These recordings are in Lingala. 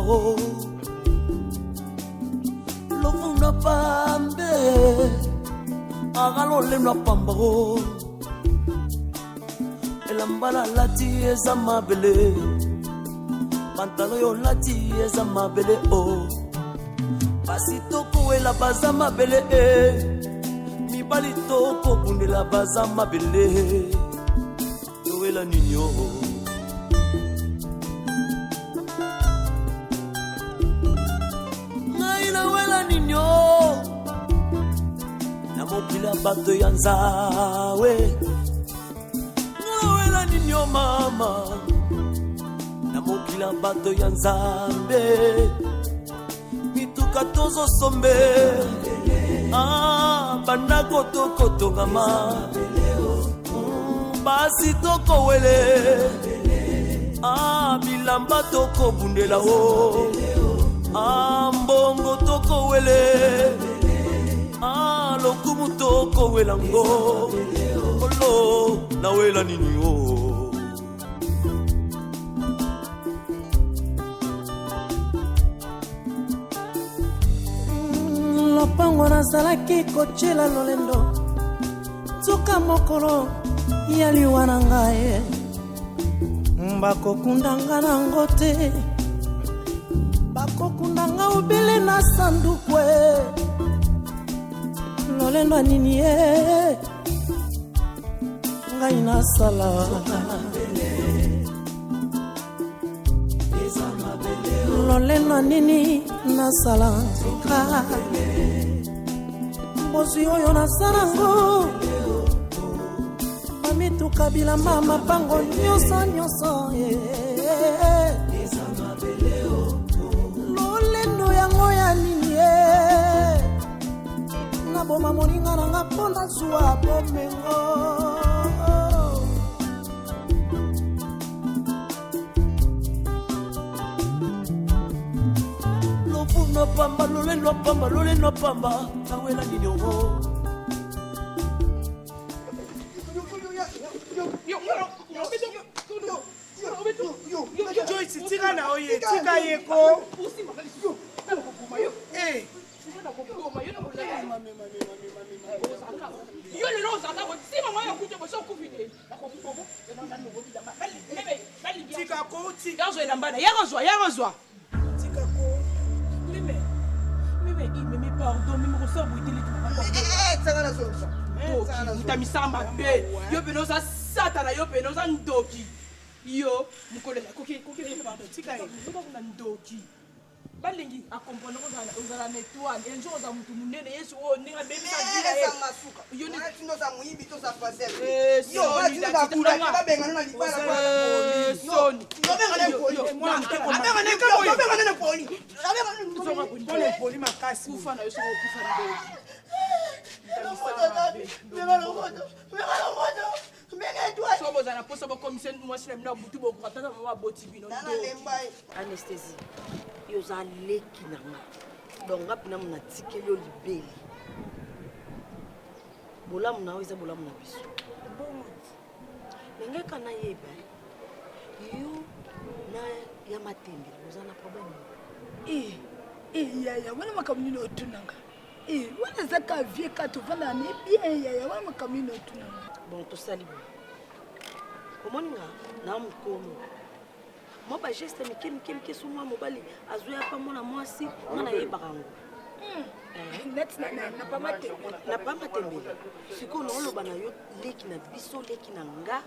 o Lofuna pambe Akalolendo pamba o Elamba nalati eza mabele Pantalo yo olati eza mabele o Basi tokowela baza mabele e Mibali tokobundela baza mabele Towela nini o Ngai nawela nini o Na mokili ya bato ya nzawe Ngai nawela nini o mama Na mokili ya bato ya nzambe Mituka tozosombe ah, bandako tokotongama mm, basi tokowele ah, bilamba tokobundela o oh. ah, mbongo tokowele ah, lokumu tokowela ngo olo nawela nini o oh. Lopango nazalaki kotyela lolendo nzoka mokolo ya liwa na ngai bakokunda nga nango te bakokunda nga obele na sandukwe lolendo ya nini ye ngai nasala lolendo nini nasala bozwi oyo nasala ngo bamituka bilamba mapango nyonso nyonso eh. lolendo yango ya nini eh. naboma moninga na nga mpo nazwa bomengo Lofuna pamba lolendo pamba lolendo pamba nawela nini o Joyce tika na oye tika ye ko eh. Yo lelo ozalaka kotima mwa ya kutu boso okufi te Tika ko tika. Yazwa elamba na yaka zwa yaka zwa. Tika ko. Meme meme i meme pardon meme kosala boye te leki na pardon. Eh tsanga na zongisa. Ndoki mutamisa mabe. Yo pene oza satana yo pene oza ndoki. Yo mokolo koki koki pardon tika ye. Kuna ndoki. Balingi a comprendre kozala ozala na etoile un jour oza mutu munene yesu oyo ndenge abebisa vie na ye ezanga suka Yo nde- wana tino oza moyibi to oza fazel Eh, yo wana soni, tino oza identité bula na nga. babengana na libala Eh, soni. babengana Yo, poli yo, mwana moke koma. babengana na poli Mpona epoli makasi. kufa na yo soki okufa ndoki soki bozala na mposa bokomisa mwasi na bino ya butu bokoka tata mama aboti bino Anesthésie yo oza leki na nga donc nga mpena natikeli yo libeli bolamu na yo eza bolamu na biso me ngai ka nayeba yo na ya matembele boza na problème Eh, eh, yaya wana makambo nini otunanga Eh, wana eza ka vie ka tovandaka ne bien yaya wana makambo nini otunanga bon tosali boye omoni nga na mokolo mwa bageste mike mike mike so mwa mobali azwi apa mwana mwasi nga nayebaka yango hmm. neti na pamba tembele sikoyo naoloba na yo leki na biso leki na nga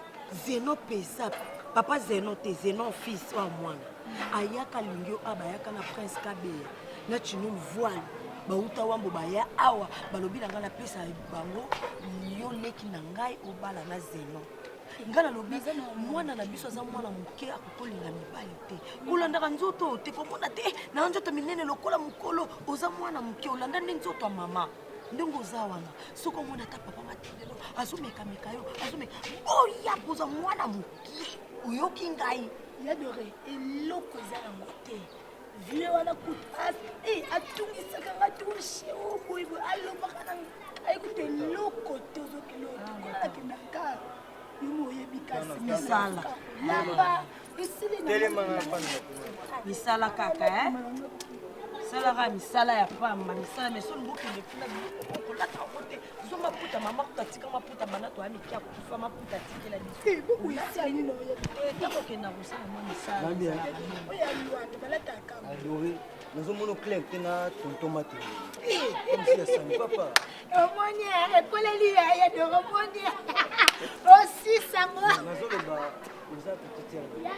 zeno pesa papa zeno te zeno fils oyo mwana ayaka alingi yo aba ayaka na prince kabeya na chino voile bauta wambo baya awa balobi na ngai napesa bango yo leki na ngai obala na zeno ngai nalobi mwana na biso aza mwana moke akokolinga mibali te kolandaka nzoto oyo te komona te na nzoto minene lokola mokolo oza mwana moke olanda nde nzoto ya mama ndenge oza wana soki omona ata papa matendelo azomekameka yo azomeka boya koza mwana moke oyoki ngai ya dore eloko eza yango te Vieux wana kutu eh, atungisaka nga touche o oh, boye boye alobaka na ngai kutu eloko te ozokende oyo kuna nakendaka yo mo oyebi kasi misala lamba Esili na Telema nga fanda kuna. Misala kaka eh? Salaka misala ya pamba, misala mais soki okende kuna biloko okolata yango te. Zwa maputa mama kuta tika maputa banda toya mike ya kokufa maputa atikela biso. Eh, bongo esali na oyo. Te ntango okenda kosala mwa misala. Nabi, eh. ezalaka mingi. Oyo ya Luanda balataka. Adoré. Nazomona clair te na tonton Matelo. Comme si asani papa. Omoni ekoleli ya ya doro omoni. Osisango. Nazoloba oza petite ya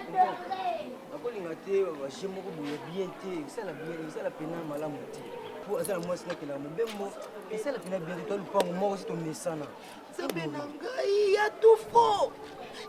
nakolinga te baje moko boye bien te esala bien esala pena malamu te po aza na mwasi nakendaka mobembo esala pena bien te to lupango moko si tomesana. Nzambe na ngai ya tufo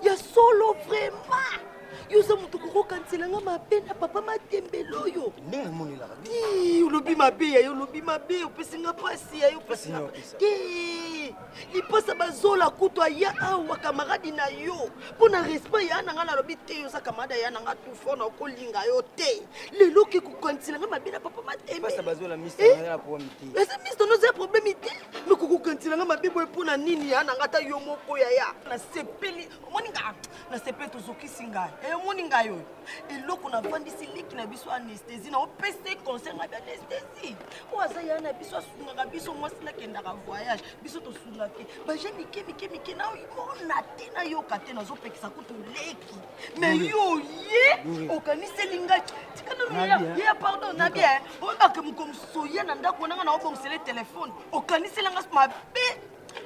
ya solo vraiment yo oza moto kokokanisela nga mabe na papa matembele oyo. Ndenge namonelaka. Ii, olobi mabe ya yo, olobi mabe, opesi nga mpasi ya yo, opesi nga Pasi te. Lipasa bazola kutu aya awa kamaradi na yo mpo na respect ya na nga nalobi te, yo oza kamaradi ya na nga tufo na okolinga yo te. Lelo oke kokanisela nga mabe na papa matembele. Lipasa bazola mista Eh? na nga na problème te. Eza misto no eza problème te, me kokokanisela nga mabe boye mpo na nini ya na nga ata yo moko yaya. Nasepeli omoni nga, nasepeli tozokisi ngai. Eh, omoni ngai oyo eloko navandisi leki na biso anesthésie, na opesa ye conseil ngai anesthésie oyo aza ya na biso asungaka biso, mwasi nakendaka voyage biso tosungaki baje mike mike mike na mona te nayoka te, nazopekisa kutu leki me yo ye okaniseli ngai tika nanu Nabi, ya pardon nabi oyebaka mokomoso ye na ndako nanga na obongisele telefone okaniseli nga mabe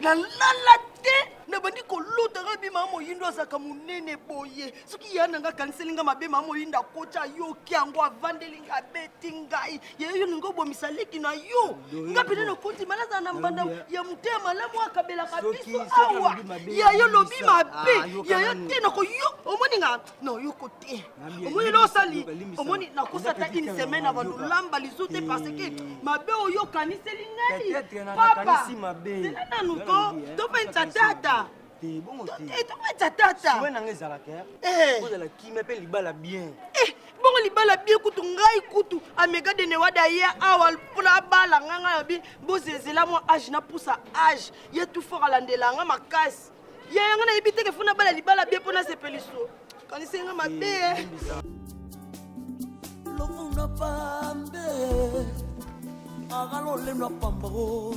nalala te nabandi kolota nga bi mama moyindo azalaka monene boye soki ya nanga akaniseli nga mabe mama moyindo akoti ayoki yango avandeli nga abeti ngai ye yo lingi obomisa leki na yo nga pene nakondima nazala na mbanda ya motema malamu akabelaka biso awa ya yo lobi mabe ya yo te nakoyo omoni nga nayoko te omoni eloko osali omoni nakosata une semaine na bando lamba lisu te parce que mabe oyo okaniseli ngai papa zela nanu ko topenza tata topenza tata Souhait nanga ezalaka ozala kimia mpe libala bien. Bongo libala bien kutu ngai kutu amega dene wada ye awa mpona abala ngai ngai nabi bozezela mwa age napusa age ye tu fort alandela nga makasi ye yanga nayebi teke fo nabala libala bien mpo nasepeliso kanisi nga mabe. Lovuna pambe akalolendwa pambako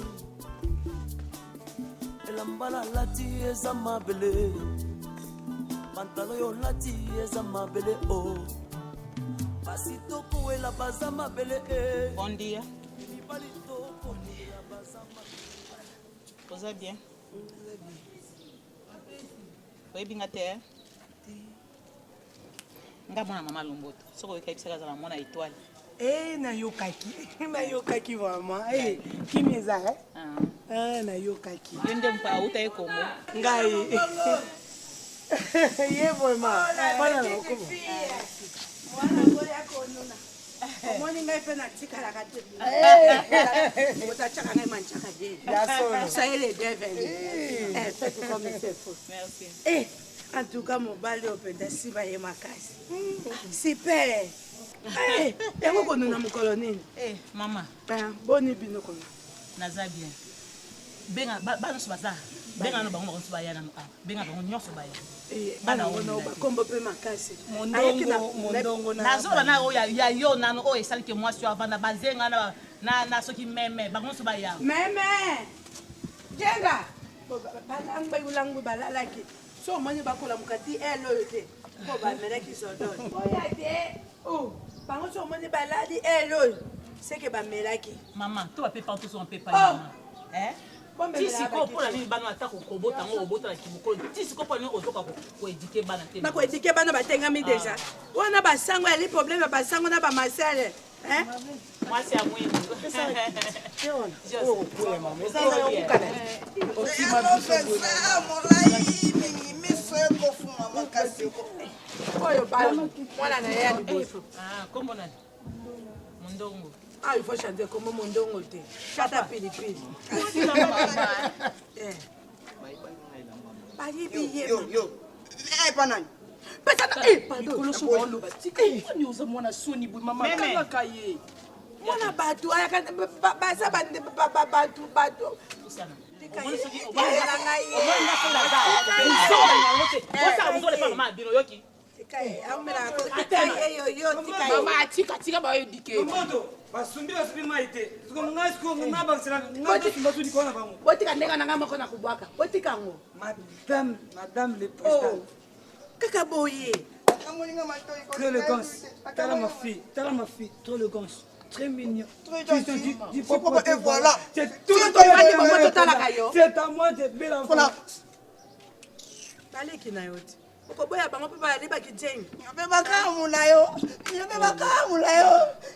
elamba nalati eza mabele pantalo yo olati eza mabele o basi tokowela baza mabele e. Bon dia. Mibali tokolela baza mabele. Oza bien? Oyebi nga te? Eh? Nga mwana mama Lomboto. Soki oyoki ayebisaka aza na mwana étoile. Eh, nayokaki nayokaki vraiment. Eh, kimi eza eh? Ah, nayokaki. Yo nde mpa auta ye Kongo. Ngai ye vraiment bana na okoma. Mwana oyo akonuna. Omoni ngai mpe natikalaka te. Moto atiaka ngai mantiaka bien. Soyez les bienvenus. Eh, faites comme il se faut. Merci. Eh, en tout cas mobali oyo mpenza siba ye makasi. Super. Eh, yango konuna mokolo nini? Eh, mama. Boni bino kono? Naza bien. Benga bana nyonso baza. Benga no bango nyonso baya nanu awa. Benga bango nyonso baya. Bana ngo bakombo mpe makasi. Mondongo, mondongo nazoba na oyo ya yo nano oyo esaliki mwasi oyo avanda bazenga na na soki meme bango nyonso baya. Meme. Jenga. Balangwe ulangwe balalaki. So omoni bakolamuka ti ele oyo te. Po bamelaki zodol. Oya te. Oh, bango so omoni balali ele oyo. Seke bamelaki. Mama, to bape partout so mpe pa mama. Eh? Ti sikoyo mpona nini bana ata kokobota yango obotala kimokolo ti sikoyo mpona nini ozoka koedike bana te? Bakoedike bana batengami deja. Wana basango yali problème ya basango na bamasele. Mwasi ya mwindu. Molai mingi miso ekofuma makasi. Oyo mwana na ye ya liboso. Kombo nani? Mondongo. Ah, il faut changer comme mondongo te. Kata pilipili. Bayibi ye. Yo, yo. Eh, pa nani? Pesa na eh pardon. Likolo soki oloba tika oni oza mwana soni boye mama kangaka ye. Mwana bato ayaka baza bato bato. Mama atika tika baedike. Moto basumbi basumbi mai te. Siko ngai siko ngai bakisela ngai tosumba su likolo na bango. Botika ndenge na ngai moko na kobwaka. Botika yango. Madame, madame le président. Oh. Kaka boye. Très élégance. Tala ma fille, tala ma fille, trop élégance. Très mignon. Très Tu- gentil. tu- tu- C'est pourquoi- et voilà. C'est tout C'est le toi, temps. maman, totalaka yo. C'est à moi de belle enfant. Voilà. Baleki na yo te. Okoboya bango mpe bayalebaki jengi. Nyobe makambo na yo. Nyobe makambo na yo.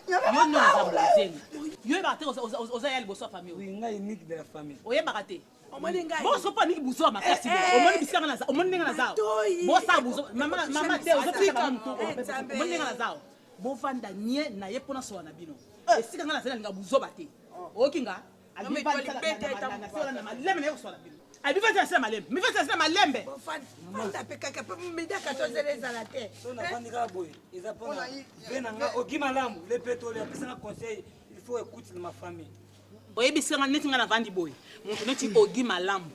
Nyobe Yo nde oza makambo na yo. bozenga. Yo oyebaka te oza ya liboso ya famille. Oui, ngai unique de la famille. Oyebaka te. Omoni ngai. Bonso mpo aniki buzo ya makasi. Eh, eh. Omoni bisika nga naza, omoni ndenge naza. Matoyi. Bosala buzo. Mama mama te ozopesa bango mutu. Eh, Nzambe. Omoni ndenge naza. Bovanda nie na ye mpona sola na bino. Esika nga nazali nalinga buzoba te. Oyoki nga? Mama, etwali bete eta na malembe naye kosola bino. Abivandi na se na malembe. Mivandi na se na malembe. Fanda mpe kaka mpe midaka tozela ezala te. So nafandi kaka boye eza mpona ve na nga oki malamu le petole apesanga conseil il faut écoute ma famille. Oyebisi nga neti nga navandi boye moto neti ogi malamu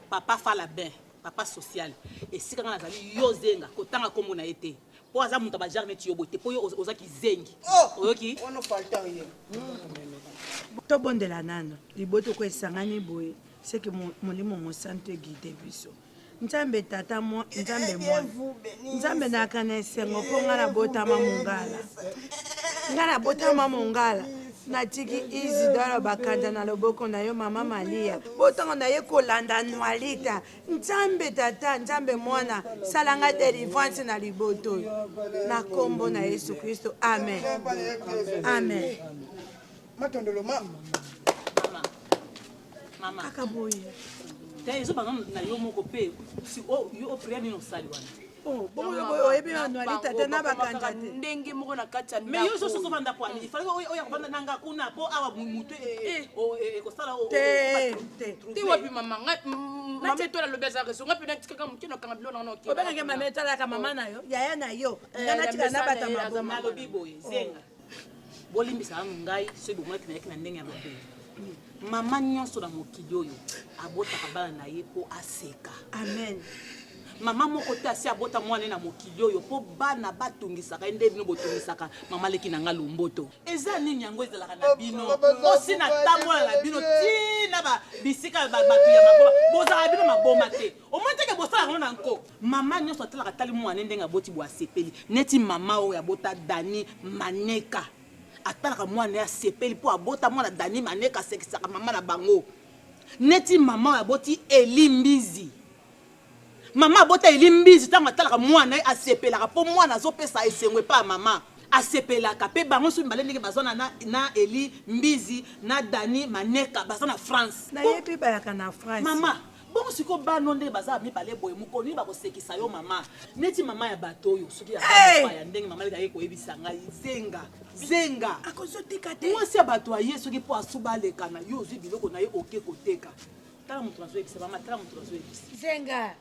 papa fala ben papa social esika nga nazali yo zenga kotanga nkombo na ye te mpo aza moto ya bajare neti yo boye te mpo yo oza kizengi oyoki. Tobondela nano libota oko esangani boye seke molimo mosantu eguide biso. Nzambe tata mwa nzambe mwana nzambe nayaka na esengo mpo ngai nabotama mongala ngai nabotama mongala natiki isidore bakanja na loboko na yo mama malia botango na ye kolanda nwalita nzambe tata nzambe mwana sala ngai delivrance na liboto oyo na nkombo na yesu kristo amen amen. Matondolo mama. Mama. Kaka boye. Te ezobanga na yo moko mpe si yo opriere nini osali wana. Bongo yo boye oyebi na nwalita te na bakanja te. Ndenge moko na kati ya Mais yo soso ozovanda kwani ifalaki oya kovanda nanga kuna mpo awa motu ekosala. Te te. Te wapi mama ngai mama etola alobi aza raison ngai mpe natikaka moke nakanga biloko nanga na Obengaki mama etalaka mama na yo yaya na yo nga natika na bato ya maboma. Nalobi boye zenga bolimbisa nanu ngai soki bomonaki nayaki na ndenge ya mabe. Mama nyonso na mokili oyo abotaka bana na ye mpo aseka. Amen. Mama moko te asi abota mwana ye na mokili oyo mpo bana batungisaka ye nde bino botungisaka mama leki na nga lomboto. Eza nini yango ezalaka na bino osi na tambola na bino ntina bisika bato ya maboma bozalaka bino maboma te omoni teke bosalaka yango na nko. Mama nyonso atalaka tali mwana ye ndenge aboti boye asepeli neti mama oyo abota Dani Maneka atalaka mwana ye asepeli mpo abota mwana Dani Maneka asekisaka mama na bango neti mama oyo aboti Eli Mbizi. Mama abota Eli Mbizi ntango atalaka mwana ye asepelaka mpo mwana azopesa esengo epai ya mama asepelaka mpe bango nyonso mibale ndenge baza na, na Eli Mbizi na Dani Maneka baza na France. Nayebi bayaka na France. Mama bongo sikoyo bano nde baza mibale boye mokolo nini bakosekisa yo mama neti mama ya bato oyo soki ya ndenge mama leki aye koyebisa ngai zenga zenga akozotika te mwasi ya bato aye soki mpo asuba alekana yo ozwi biloko na ye oke koteka tala moto nazoyebisa mama tala moto nazoyebisa zenga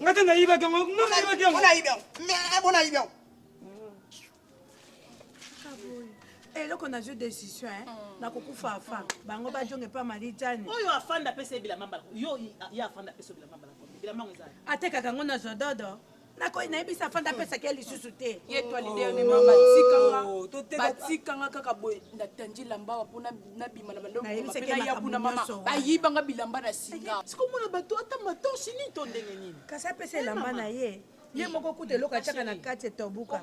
Nga te nayibaki yango, nga nayibaki yango. Bona yibi yango. Mais bona yibi yango. Eloko nazwi décision nakokufa afa bango bajonge epa malijani oyo afanda apesa ye bilamba mbala yo ye afanda apesa yo bilamba mbala bilamba yango eza atekaka yango na zododo nakoyi nayebisa afanda apesaki ye lisusu te ye toalide mama batikanga batikanga kaka boye natandi elamba awa mpo nabima na Nayebisaki bandope naya makambo kuna mama nyonso wana. bayibanga bilamba na singa. Sikomona bato ata matonshi nini to ndenge nini kasi apesa elamba na ye ye moko kuta eloko atiaka na kati etobuka.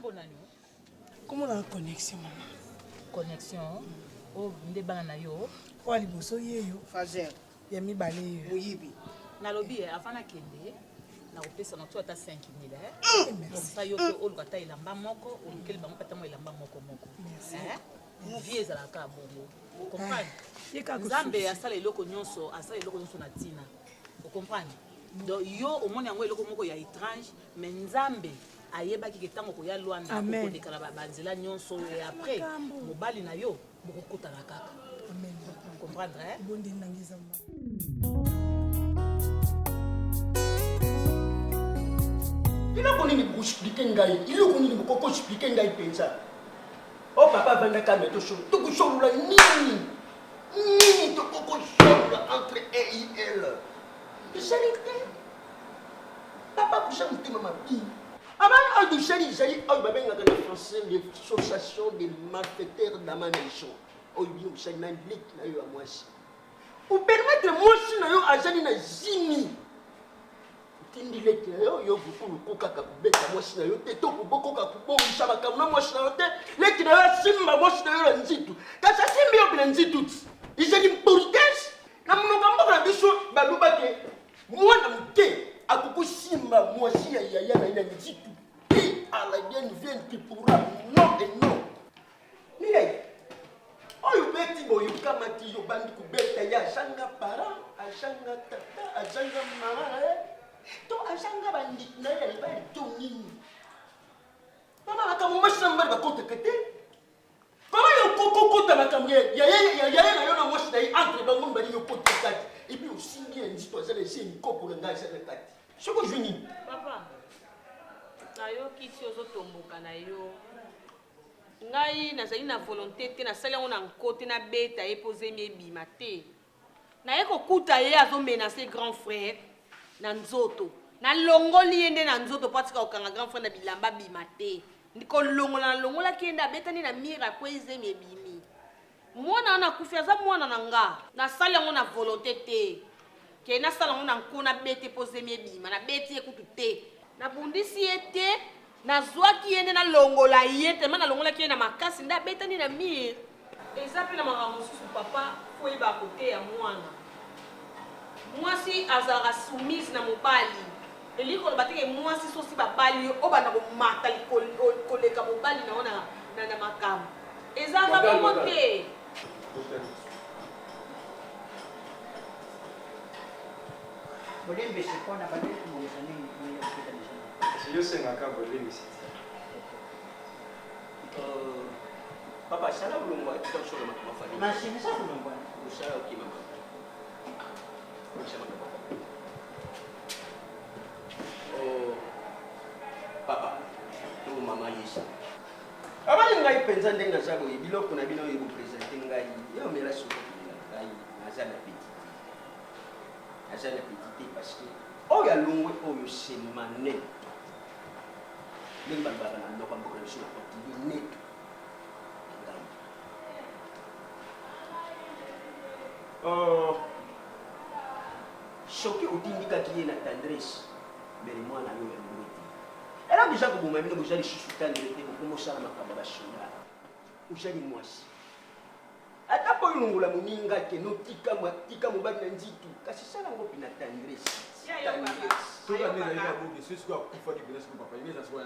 Komona na connexion mama. Connexion oyo nde bana na yo. Oyo liboso ye yo. Fazer. Ya mibale ye. Moyibi. Nalobi avant nakende nakopesa na to ata 5000 eh. Comme ça yo mpe oluka ata elamba moko olukeli bango mpe ata mwa elamba moko moko. Vie ezalaka bongo. Comprendre? Nzambe asala eloko nyonso, asala eloko nyonso na ntina. Ocomprendre? Donc yo omoni yango eloko moko ya étrange mais Nzambe ayebaki ke ntango koya Luanda okoleka na banzela nyonso et après mobali na yo bokokutana kaka. Comprendre eh? Eloko nini bokoexplike ngai? Eloko nini bokokoexplike ngai mpenza? O papa avandaka me tokosolola nini? Nini tokokosolola entre E I L? Ezali te. Papa koza motema mabe. Abana oyo bosali ezali oyo babengaka na français l'association des malfaiteurs dans ma maison. Oyo bino bosali na leki na yo ya mwasi. Opermettre mwasi na yo azali na zimi. Otindi leki na yo, yo vukulu kokaka kobeta mwasi na yo te to kobokoka kobongisa makambo na mwasi na yo te. Leki na yo asimba mwasi na yo na nzitu. Kasi asimbi yo na nzitu ti. Ezali politesse. Na monoko ya mboka na biso baloba ke mwana moke akoki kosimba mwasi ya yaya na ye na nzitu te à la bien vienne qui pourra non et non. Mireille, oyo obeti boye okamati yo obandi kobeta ye azanga parent azanga tata azanga mama na ye to azanga bandiki na ye ya mibali to nini mama makambo mwasi na mobali bakotaka te Koma yo kokokota makambo ya yaya na yo na mwasi na ye entre bango mibali yo koti na kati epuis osimbi ye nzito aza na zemi koko na ngai aza na kati soki ozwi nini papa nayoki ti ozotomboka na yo ngai nazali na volonté te nasali yango na nko te nabeta ye mpo zemi ebima te Naye kokuta ye azo menacer grand frère na nzoto. Nalongoli ye nde na nzoto po atika kokanga grand frère na bilamba abima te. Kolongola nalongolaki ye nde abetani na mur akweyi zemi ebimi. Mwana wana akufi aza mwana na nga. Nasali yango na volonte te. Ke nasala yango na nko nabete po zemi ebima. Nabeti ye kutu te. Nabundisi ye te. Nazwaki ye nde nalongola ye tellement nalongolaki ye na makasi nde abetani na mur. Eza pe na makambo mosusu papa faut oyeba koteya mwana. Mwasi azalaka soumise na mobali. Elingi koloba te ke mwasi sosi babali yo obanda komata koleka mobali na yo na makambo. Ezalaka bongo te. Bolimbisi mpo na bandaki kobongisa nini oyo okita deja. Kasi yo sengaka bolimbisi te. Papa sala bolongwa tika kosolola makambo ya famille. Ma chérie, sala bolongwa. Osala okima mama. Osala makambo ya famille. Oh, papa to mama Yesa. Abali ngai mpenza ndenge naza boye biloko na bino oyo bopresente ngai yo omela soko ngai naza na petit te. Naza na petit te parce que oyo alongwe oyo c'est ma neto. Ndenge balobaka na monoko ya mboka na biso na portugais neto na ngai. Oh, soki otindikaki ye na tendresse mbele mwana yo ya longwe te. Ela boza koboma bino boza lisusu tendre te bokomi osala makambo ya basoda. Ozali mwasi. Ata mpo olongola moninga ke no tika tika mobali na nzitu kasi sala yango mpe na tendresse.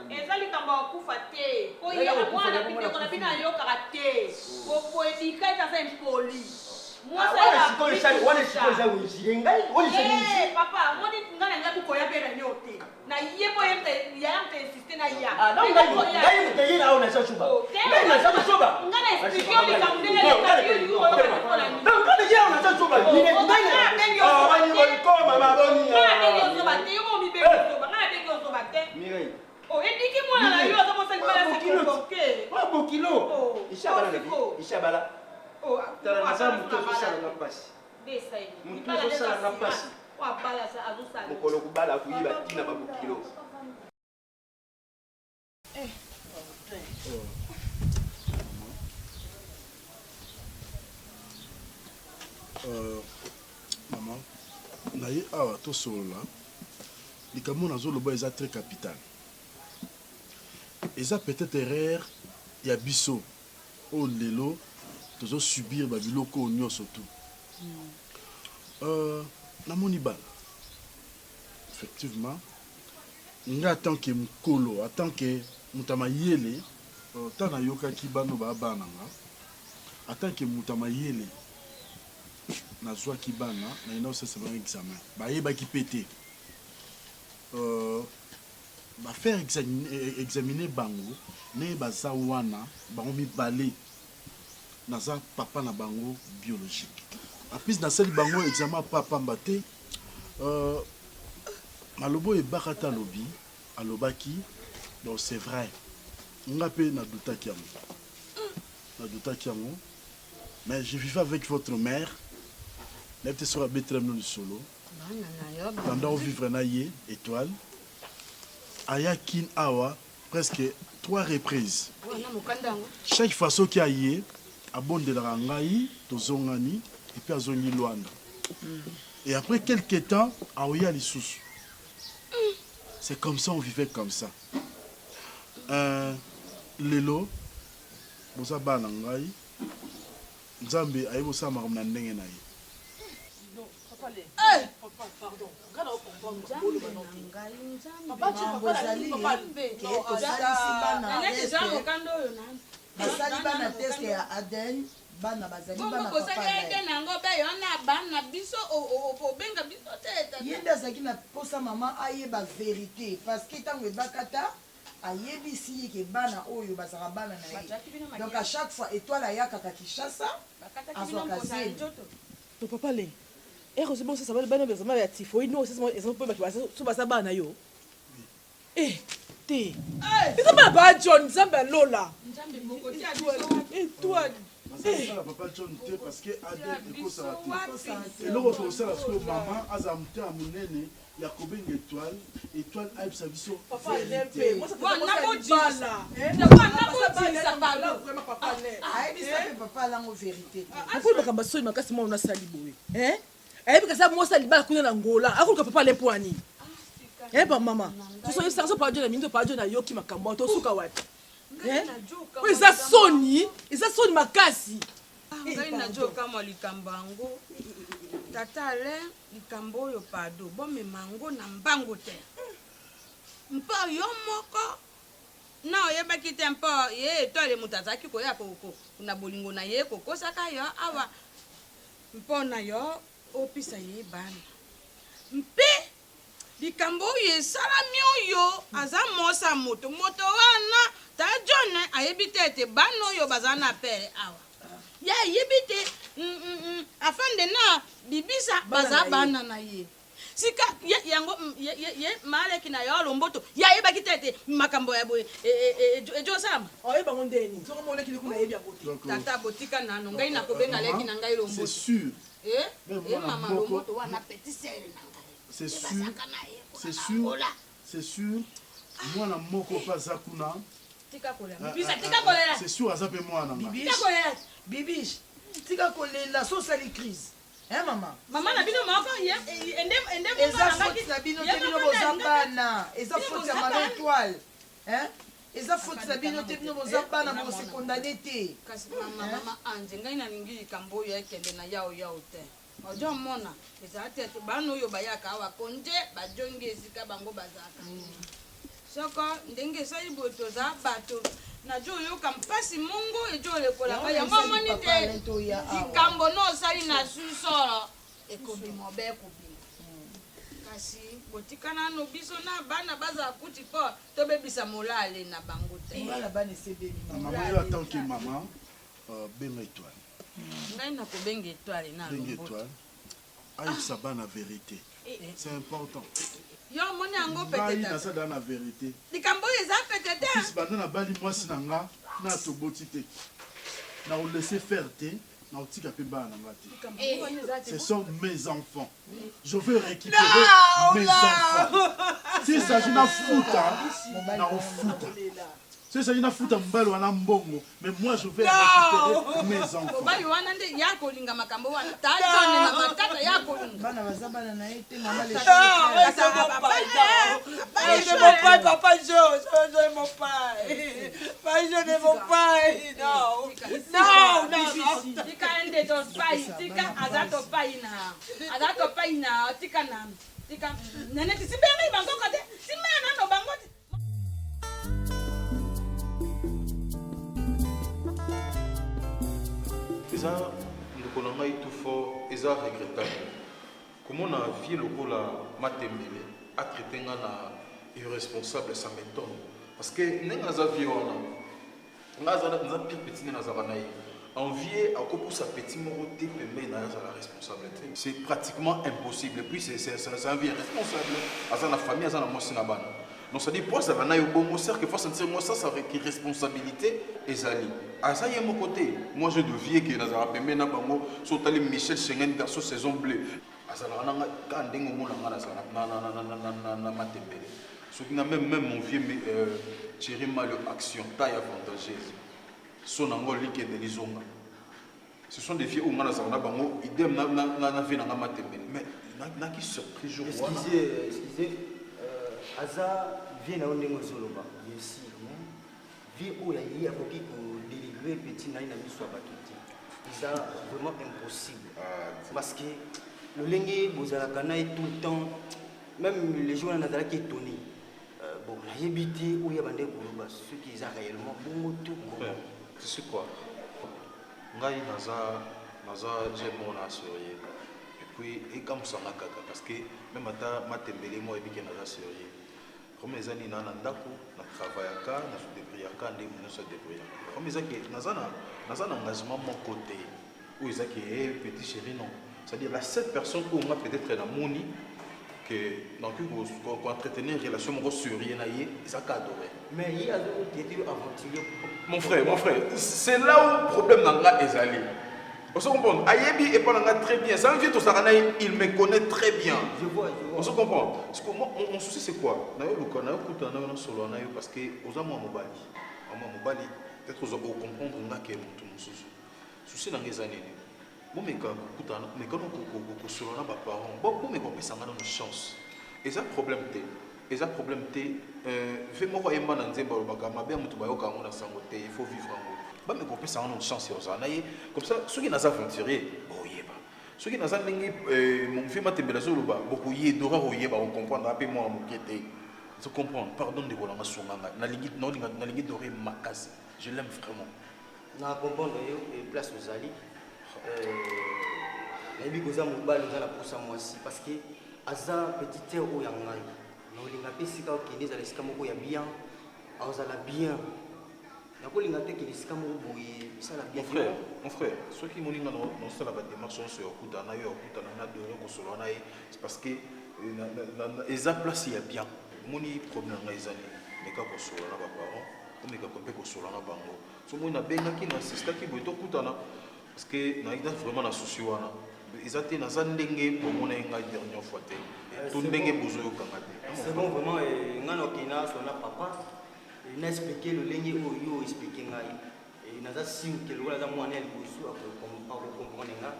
Eza likambo ya kokufa te po ye mwana bindeko na bino ayokaka te bokoedika ete aza impoli. Wana sikoyo eza wezile ngai wana ezali papa moni ngai na ngai koya mpe réunion te na ye mpo ye yaya moto insiste na ya ah, ngai moto ye na awa naza zoba oh, ngai naza zoba ngai na explike yo likambo ndenge ngai na ye awa naza zoba oh, ngai nabengi yo zoba te yo momibengi zoba ngai nabengi yo zoba te oyebiki oh, mwana na yo aza kosala libala se comporte bokilo ishabala ishabala tala naza moto ozosala nga mpasi Mutu ezosala nga pasi. Mokolo kobala akoyeba tina ba bokilo. Euh, mama naye awa tosolola likambo nazoloba eza très capital eza peut-être erreur ya biso oyo lelo tozo subir ba biloko oyo nionso tout euh, namoni bana effectivement nga en tant que mukolo en tant que moto ya mayele euh, ntango nayokaki bano ba bana nga en tant que moto ya mayele nazwaki bana nayenda kosalisa bango examen bayebaki mpe te euh, Ba faire examiner bango ndenge baza wana bango mibale naza papa na bango biologique en plus nasali bango examen pa pamba te euh, maloba oyo ebakata alobi alobaki donc c'est vrai nga mpe nadutaki yango nadutaki yango mais je vivais avec votre mère nayebi te soki abetela bino lisolo pendant ovivre na ye étoile. Aya Kin awa presque trois reprises. Wana mokanda yango. Chaque fois soki aye abondelaka ngai tozongani et puis azongi Luanda. Et après quelques temps aoya lisusu. C'est comme ça on vivait comme ça. Euh, lelo boza bana ngai Nzambe ayebi kosala makambo na ndenge na ye. Basali bana test ya ADN bana bazali bana papa bosali ADN yango be yo na bana biso obenga biso te ye nde azalaki na posa mama ayeba verite parce que ntango ebakata Ayebisi ye ke bana oyo bazalaka bana na ye donc à chaque fois etoile ayakaka Kinshasa azwaka zemi. To papa le ere ozo bosasa bana bana ya typhoïde no osasa eza po baki so baza bana na yo eh te eza bana ba John nzambe ya lola étoile Bazosala papa John te parce que ADN ekosaka te. Eloko tokosala sikoyo mama azala motema monene ya kobenga etoile etoile ayebisa biso akoli makambo asoli makasi mwana asali boye ayebi kasi mwasi ya libala kuna na ngola akoluka papa ale mpo ya nini eh ba mama tosoyebisaka so pajo na mingi pajo nayoki makambo wana tosuka wapi oyo eza soni eza soni makasi ngai najokamwa likambo yango tata alain Likambo oyo pado bomema yango na mbangu te mpo yo moko na oyebaki te mpo ye etoile moto azalaki koya na bolingo na ye kokosaka yo awa mpo na yo opisa ye bana mpe likambo oyo esalami oyo aza mosa moto moto wana ta John ayebi te ete bana oyo baza na pere awa ye ayebi te mm, mm, mm, afande na bibisa baza bana na ye sika ye, yango ye, ye, ye maleki na yo lomboto ye ayebaki te ete makambo ya boye ejosalama e, e, e, oyeba yango ndeni soko moleki kuna ayebi yango te tata botika nano ngai nakobenga leki na ngai lomboto c'est sûr eh, eh, mama lomboto wana petit sere na ngai c'est sûr c'est sûr c'est sûr mwana moko mpe aza kuna tika kolela ah, bibisa ah, tika ah, kolela c'est sûr aza mpe mwana nga tika kolela bibiche tika kolela so osali crise hein mama mama na bino moko ye ende ende eza faute na bino te bino boza bana eza faute ya mama étoile hein eza faute na bino te bino boza bana bose condamne te kasi mama mama anje ngai nalingi likambo oyo ekende na yao yao te Ojo mona ezala te ete bana oyo bayaka awa konje bajongi esika bango bazalaka. Soko ndenge esali boye toza bato najo oyoka mpasi mongo ejo olekola ngai yango amoni te likambo no osali na susolo ekobima obe ekobima kasi botika nano biso na bana bazala kuti mpo tobebisa molale na bango te mama yo atanke mama euh, benga etoile Ngai nakobenga etoile na Benga etoile ayebisa bana verite eh. c'est important. Yo omoni yango pete Ngai naza da na verite. Likambo oyo eza pete te. Fils banda nabali mwasi na nga na toboti te. Na ko laisser faire te. Na kotika mpe bana na nga te. Ce sont mes enfants. Je veux récupérer no, mes no. enfants. S'il s'agit na futa, na kofuta. S'il s'agit na futa mobali wana mbongo, Mais moi je vais récupérer mes enfants. Mobali wana nde ya kolinga makambo wana. Tata na matata ya kolinga. Bana baza bana na ye te mama le. Je mon pai, papa Jo, je mon pai. Papa Jo de mon pai. Non. Non, non. Tika nde to pai, tika aza to pai na. Aza to pai na, tika na. Tika. Nene tisimbengi bango kate. Simena no bango. Eza ndeko na ngai tout fort eza regrettable komona vie lokola matembele a traite nga na irresponsable ça m'étonne parce que ndenge aza vie wana Nga aza naza pire petit nde nazalaka na ye envie akopusa petit moko te pembeni na ye azala responsable te c'est pratiquement impossible et puis c'est un vie responsable aza na famille aza na mwasi na bana donc c'est à dire po azala na yo bongo certes faut sentir moi ça ça avec responsabilité ezali aza ye moko te moi je de vie ke nazalaka pembeni na bango so otali michel schengen garçon saison bleu azalaka na nga kaka ndenge omona nga nazala na matembele. Soki na même même mon vieux euh, Thierry Malio action taille avantageuse. Son nango likende lizonga. Ce sont des vieux oyo nga nazalaka na bango idem na na na, na vie na nga matembele mais naki surpris jour wana. Excusez, excusez, euh, aza vie na yo ndenge ozoloba bien sûr mais vie oyo ya ye akoki ko délivrer petit na ye na miso ya bato te eza vraiment impossible ah, parce que lolenge bozalaka na ye tout le temps même le jour wana nazalaki étonné euh, bon nayebi te oyo abandaki koloba soki eza réellement bongo to comment tu sais quoi ngai naza naza jeune moko na sérieux et puis ekamwisa nga kaka parce que même ata matembele moko ayebi ke naza sérieux Problème eza nini na ndako na travaillaka na se débrouillaka nde nyonso débrouillaka. Problème eza ke naza na naza na engagement moko te oyo eza ke eh, petit chéri non. C'est-à-dire la seule personne oyo nga peut-être na moni que nakoki ko entretenir relation moko sérieux na ye eza ka adoré. Mais ye azo traiter yo aventurier. Mon frère, mon frère, c'est là où problème na nga ezali. Ozo comprendre? Ayebi epa na nga très bien. C'est un vieux tosaka na ye, il me connaît très bien. Je vois, je vois. Ozo comprendre? Parce que moi, mon, mon souci c'est quoi? Na yo luka, na yo kuta na yo na solo na yo parce que oza mwa mobali. Mwa mobali, peut-être ozo comprendre nga ke mutu mosusu. Souci na nga eza nini? Bomeka kokutana, meka no kosolola na ba parents. Bomeka kopesa nga nano chance. Eza problème te. Eza problème te euh, ve moko ayemba na nzembo alobaka mabe ya moto bayoka yango na sango te il faut vivre yango bameka kopesa yango na chance ya kozala na ye comme ça soki naza aventurier boyeba soki naza ndenge euh, mon vieux matembela azoloba bokoye dora koyeba kocomprendre ape mwana moke te ozo comprendre pardon ndeko nanga sunga ngai nalingi nalingi dore makasi je l'aime vraiment na comprendre yo place ozali euh, nayebi koza mobali oza na posa mwasi parce que Aza petite sœur oyo ya ngai. Nakolinga pe esika okende ezala esika moko ya bien. Akozala bien. Nakolinga te kende esika moko boye esala bien. Mon frère, mon frère, soki moni nga nasala ba démarches nyonso ya kokutana na yo, ya kokutana na Dore, kosolola na ye, c'est parce que euh, eza place ya bien. Moni problème na ngai eza nini? Meka kosolola na ba parents, omeka mpe kosolola na bango. So moni nabengaki, na insistaki boye tokutana Parce que na eza vraiment na souci wana. Eza te naza ndenge bomona ye ngai dernière fois te. Euh, to ndenge bozoyoka nga te. C'est bon vraiment euh, nga na okenda sona papa na expliquer lolenge oyo yo expliquer ngai. Naza sûr que lokola aza mwana ya liboso akocomprendre nga.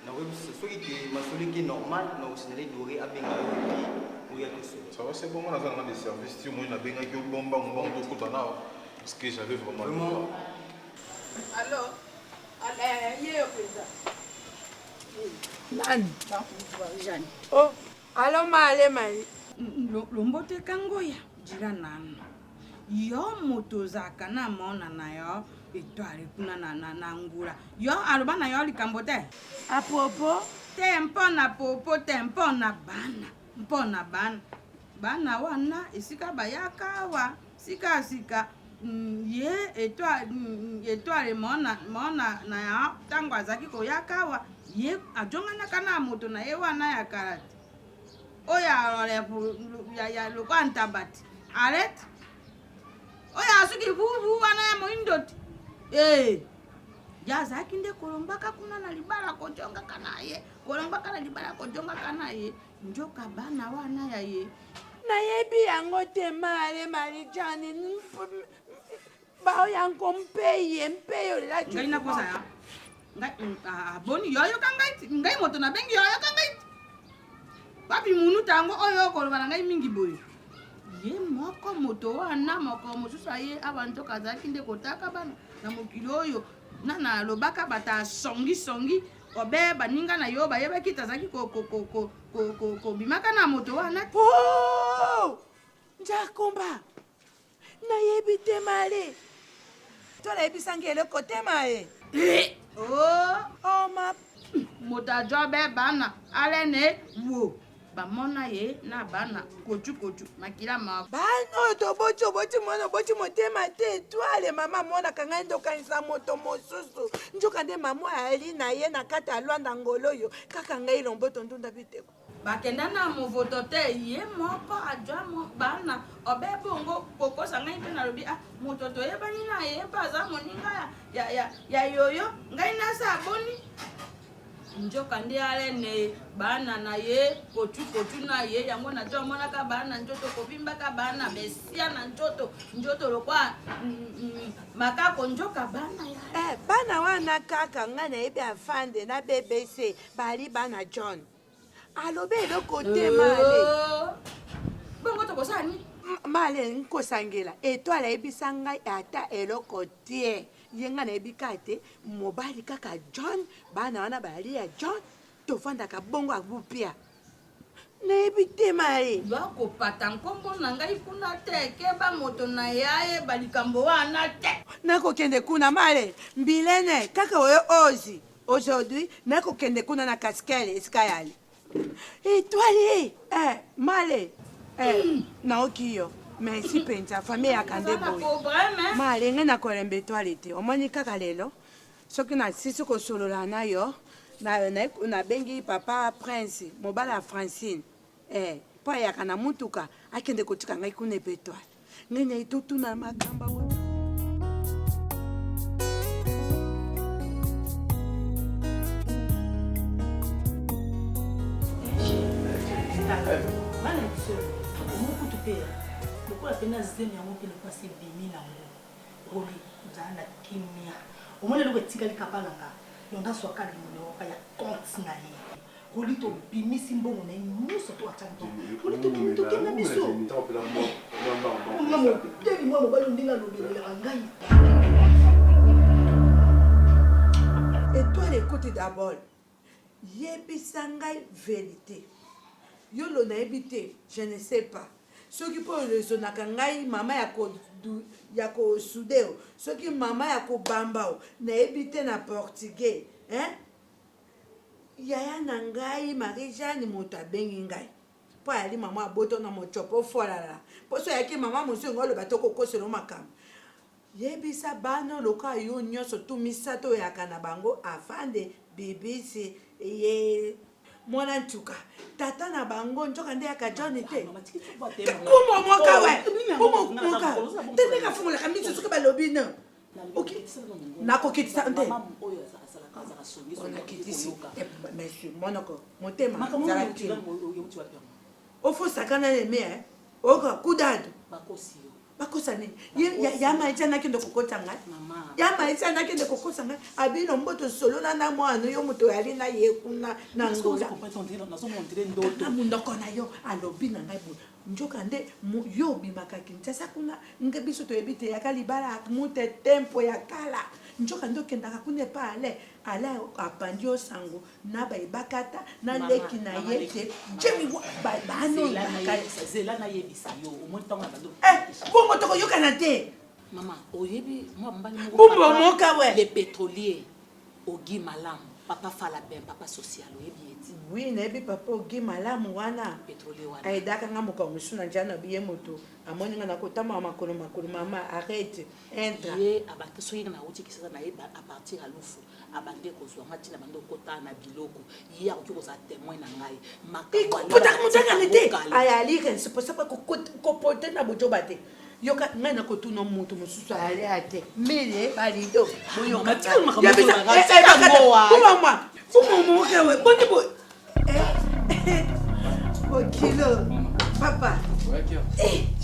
Nakoyebisa soki ke masolo eke normal nakosinale Dore abenga yo epi oya tosolola. Ça va c'est bon nga naza na de service ti omoni nabengaki yo bombango mbango tokutana parce que j'avais vraiment vraiment Allo Eh, yeyo mpenza nani Jeanne. Oh, alo male mali lomboto ekangoya jira nanu yo moto ozalaka na mona na yo etoile kuna na, na, na ngula yo aloba na yo likambo te apopo te mpo na popo te mpo na bana mpo na bana bana wana esika bayaka awa Sika sika mm, ye etoile mm, etoile mona mona na ya ntango azalaki koyaka awa ye ajonganaka na moto na ye wana ya kala te oyo ya, ya lokola ntaba te arete oyo asuki vuvu wana ya moindo te ee ye azalaki nde kolombaka kuna na libala kojongaka na ye kolombaka na libala kojongaka na ye njoka bana wana ya ye Nayebi yango te male malijani baoyango mpeye mpeye olati ngai nakosa ya ngai mm, ah, ah, boni yo ayoka ngai ti ngai moto nabengi yo ayoka ngai ti wapi munuta yango oyo okoloba na ngai mingi boye ye moko moto wana moko mosusu aye awa nzoka azalaki nde kotaka bana na mokili oyo nana alobaka bata songisongi obe baninga na yo bayebaki ete azalaki kobimaka na moto wana oh! njakomba nayebi te male to nayebisangi eloko te maye eh! oh! oh, ma moto ajwa be bana alene wo bamona ye na bana kocukocu makila ma bana oyo toboti oboti mwana oboti motema te etoile mama amonaka ngai nde okanisa moto mosusu nzoka nde mama ayali na ye na kati ya lwanda ngolo oyo kaka ngai lomboto ndunda biteko bakenda na movoto te ye moko ajwa bana obe bongo kokosa ngai mpe nalobi ah moto toyebani na ye mpe aza moninga ya, ya, ya, ya yoyo ngai nasa boni. Njoka nde alene bana na ye kotu kotu na ye yango na jo amonaka bana njoto kovimbaka bana besia na njoto njoto lokwa mm, mm, makako njoka bana ya eh, bana wana kaka ngai nayebi afande na bbc bali bana john alobi eloko te eh, male bongo tokosala nini male nkosangela etoile ayebisa ngai ata eloko te ye ngai nayebi kaka te mobali kaka john bana wana bayali ya john tofandaka bongo abupia nayebi te mai bakopata nkombo na ngai kuna te keba moto na ye ayeba likambo wana te nakokende kuna male mbilene kaka oyo ozi aujourd'hui nakokende kuna na kaskele esika yali etoile eh, male eh, mm. naoki yo merci mpenza famille yaka nde boye male ngai nakolemba etoile te omoni kaka lelo soki nasisi kosolola na yo nabengi papa prince mobali ya francine eh, mpo ayaka na motuka akende kotika ngai kuna epe etoile ngai naye totuna makambo yango bana biso omokutu mpe lokola mpe na zemi yango mpe lokola se ebimi nango roli ozala na kimia omoni eloko etikali kapa na nga donc nazwaka limone ya compte na ye Roli tobimisi mbongo na ye nyonso to atya nto Roli tokende tokenda biso nga moteli mwa mobali ndenge alobelelaka ngai Etoile écoute d'abord yebisa ngai verite yo lo nayebi te je ne sais pas soki mpo olezonaka ngai mama ya ko ya kosude o soki mama ya kobamba o nayebi te na portugais hein Yaya na ngai Marie Jeanne moto abengi ngai mpo ayali mama aboto na motshopo ofolala mpo so ayaki mama mosusu engo oloba to kokoselo makambo yebisa bana lokola yo nyonso tu misato oyaka na bango afande bibisi ye mwana ntuka tata na bango nzoka nde yaka john te kumomoka we kumomoka te ndenge afungolaka miso soki balobi no nakokitisa nte nakitisi monsieur monoko motema zala kimia ofosaka na eme eh? oka kudado bakosa nini ya maiti anakende kokota ngai ya maiti anakende kokosa ngai abino mboto solola na mwana yo moto oyali na ye kuna na ngola monoko na yo alobi na ngai boye Nzoka nde yo obimaka Kinshasa kuna nge biso toyebi te yaka libala mute tempo ya kala nzoka nde okendaka kuna epa Alain Alain apandi yo sango na ba ebakata na leki na ye te jemi bano zela nayebisa yo omoni ntango na bando eh bongo tokoyokana te mama oyebi mwa mobali moko bumbo moka we le pétrolier Ogi Malamu, papa Falabin, papa social, oyebi ye ti? Oui, nayebi papa Ogi Malamu wana. Petrolier wana. Aidaka nga mokolo mosusu na nzela na biye moto amoni nga nakotambola makolo makolo mama arrete entra. Ye abanda soki nga nawuti Kinshasa na ye à partir ya Lufu abande kozwa nga ti na bande kokota na biloko ye akoki kozala temoin na ngai makambo Potaka moto akani te ayali responsable kopote na bojoba te. yoka ngai nakotuna moto mosusu alia te mele balido boyokakumamwa kumomokewe boni bo bokilo papa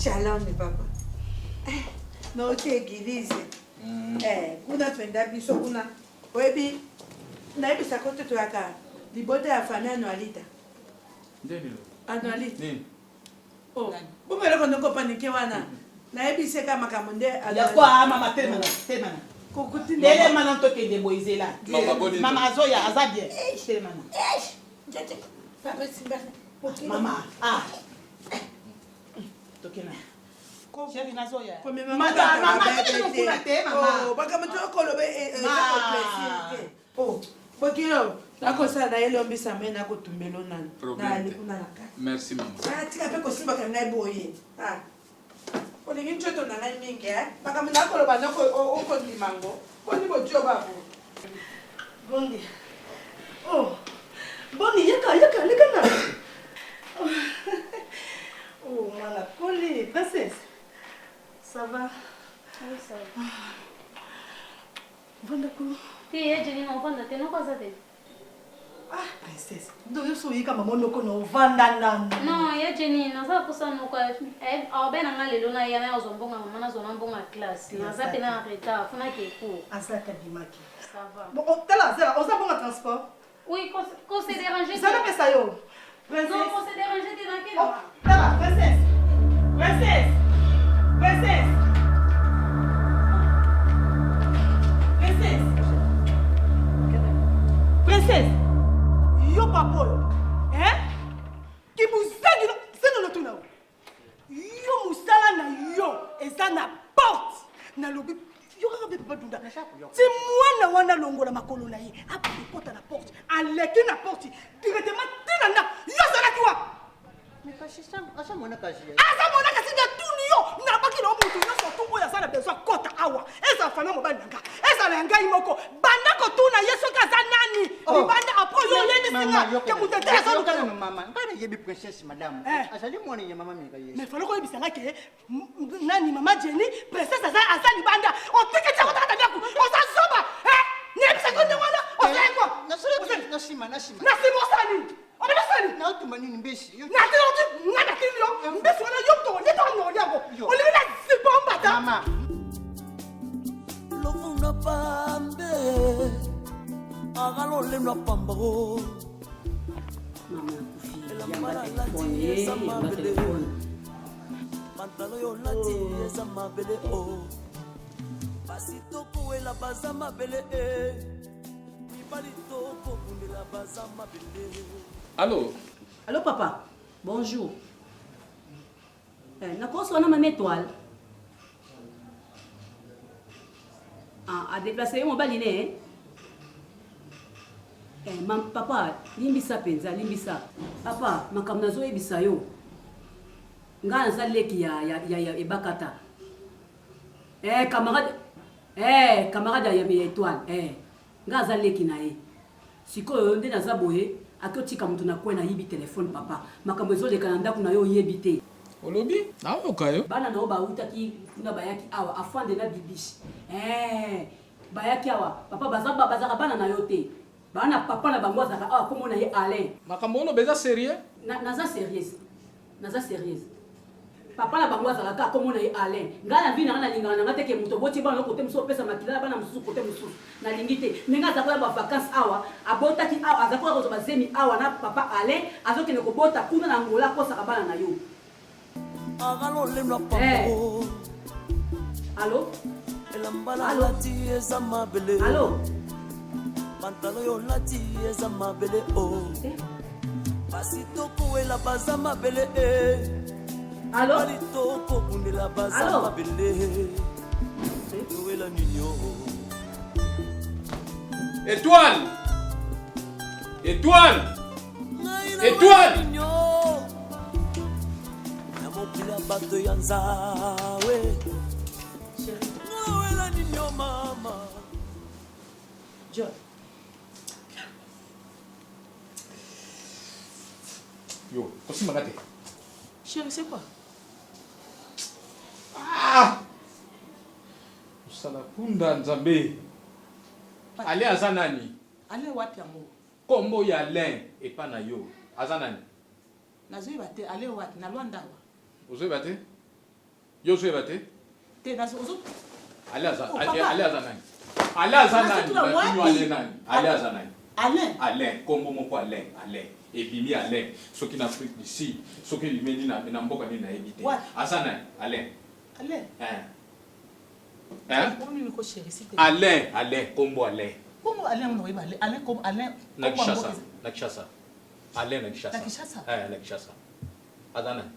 shalom papa nauti eglise kuna mpenza biso kuna oyebi nayebisaka te toyaka libota ya famille anualita anualita Oh, bongo eloko nde okopanike wana nayebisi ye kaka makambo nde yakwa mama telemana telemana telemana tokende boye zela mama azoya aza bien telemana mama ah tokenda Chérie nazoya. Mama tokende kuna te mama. Makambo tokoloba eza koplaisir te. Oh, bokilo nakosala na ye lombisa mai nakotumbelo nanu nayali kuna na kati. Merci mama. Ah, tika mpe kosimbaka ngai boye. Ah. Olingi nzoto na ngai mingi eh? Makambo nakoloba noko okondima ngo. Boni botio babo. Boni. Oh. Boni yaka yaka leka na. Oh mwana koli princesse. Ça va? Oui, ça va. Vanda ko. Te ya Jenny na ovanda te noko aza te. Ah, princesse. Donc yo so oyika mama noko na ovanda nanu. Non, ya Jenny, naza posa noko aobe na nga lelo na ya na ozwa mbongo ya mama nazwa na mbongo ya classe. Naza pe na retard, funa ke cours. Aza tabimaki. Ça va. Bon, oh, tala zela, oza bonga transport. Oui, qu'on se dérange. Zala pesa yo. Princesse. Non, qu'on se dérange te na kela. Oh, tala, princesse. Princesse. Princesse. Princesse. Princesse. Yo papa oyo. Hein? Kibuzengi sino lotuna yo. Yo musala na yo eza na porte. Nalobi yo kaka mpe papa dunda ti mwana wana longola makolo na ye akokota na porte aleki na porte directement ti na ndako yo ozalaki wapi aza mwana kasi aza mwana kasi natuni yo nabaki na yo motu nyonso tu oyo aza na besoin akota awa ezala famille mobali na nga ezala ya ngai moko banda kotuna ye soki aza nani oh. libanda apres yo oyebisi nga ke moto ete azoluka mama ngai nayebi princesse madame eh. azali mwana ya mama meka ye mais fale koyebisa nga ke nani mama jenny princesse aza aza libanda otiki ti akotaka ndako oza zoba eh? nayebisaki yo ndenge wana ozali kwa na nsima na nsima na nsima osala nini obanda osala nini naotumba nini mbisi natiki nga natiki yo mbisi wana yo moto olie to noli yango olingi na zipa ombata lofuna pambe akalolemla pamba o Mama akufi yamba telefone yamba telefone pantalo yo olati eza mabele o oh. basi tokowela baza mabele e mibali tokobundela baza mabele allo allo papa bonjour eh, nakoso wana mama étoile ah, adeplace ye mobali ne eh? Eh, ma, papa limbisa mpenza limbisa papa makambo nazoyebisa yo Nga naza leki ya, ya, ya, ya Ebakata. Eh, camarade, eh, camarade ya, ya Etoile. Eh, nga aza leki na ye. Sikoyo nde naza boye, ake otika moto na coin ayibi telefone papa. Makambo ezoleka na ndako na yo oyebi te. Olobi? Naoyoka yo. Bana na yo bawutaki kuna bayaki awa, afande na bibiche. Eh, bayaki awa. Papa baza bazaka bana na yo te. Bana papa na bango azalaka awa kombo na ye Alain. Makambo oloba eza serieux? Na, naza serieuse. Naza serieuse. Papa na bango azalaka kaka kombo na ye Alain. Ngai na vie na ngai nalingaka na ngai te ke moto oboti bana no kote mosusu opesa makila na bana mosusu kote mosusu. Nalingi te. Ndenge aza koya ba vacances awa, abotaki awa, aza koya kozwa ba zemi awa na papa Alain, azokende kobota kuna na Angola akosaka bana na yo. Eh. Allo? Elamba nalati eza mabele. Allo? Pantalo yo olati eza mabele o. Oh. Eh? Basi tokowela baza mabele e. Eh. Allo? Bali tokobundela baza mabele. Eh? Towela nini o? Étoile! Étoile! Étoile! Na mokili ya bato ya nzawe nalowela nini yo mama John. Yo, kosimba nga te. Chérie, c'est quoi? Ah! Osala punda nzambe. Ale aza nani? Ale wapi yango? Kombo ya Alain epa na yo aza nani? Nazoyeba te Alain wapi? Na Luanda awa. Ozoyeba te? Yo ozoyeba te? Te nazo ozo Alain aza Oh, Alain papa. Alain aza nani? Alain aza nani? Nazotuna Natuni yo wapi? Alain nani? Alain aza nani? Alain. Alain kombo moko Alain Alain ebimi Alain soki na Afrique du Sud soki ebimeli na na mboka nini nayebi te. Wapi? Aza nani? Alain. Alain. Hein. Hein? Kombo nini ko chérie s'il te plaît? Alain Alain kombo Alain. Kombo Alain yango nakoyeba Alain Alain kombo Alain Na kombo ya Kinshasa, mboka na Kinshasa. Alain na Kinshasa. Na Kinshasa? Eh, na Kinshasa. Aza nani?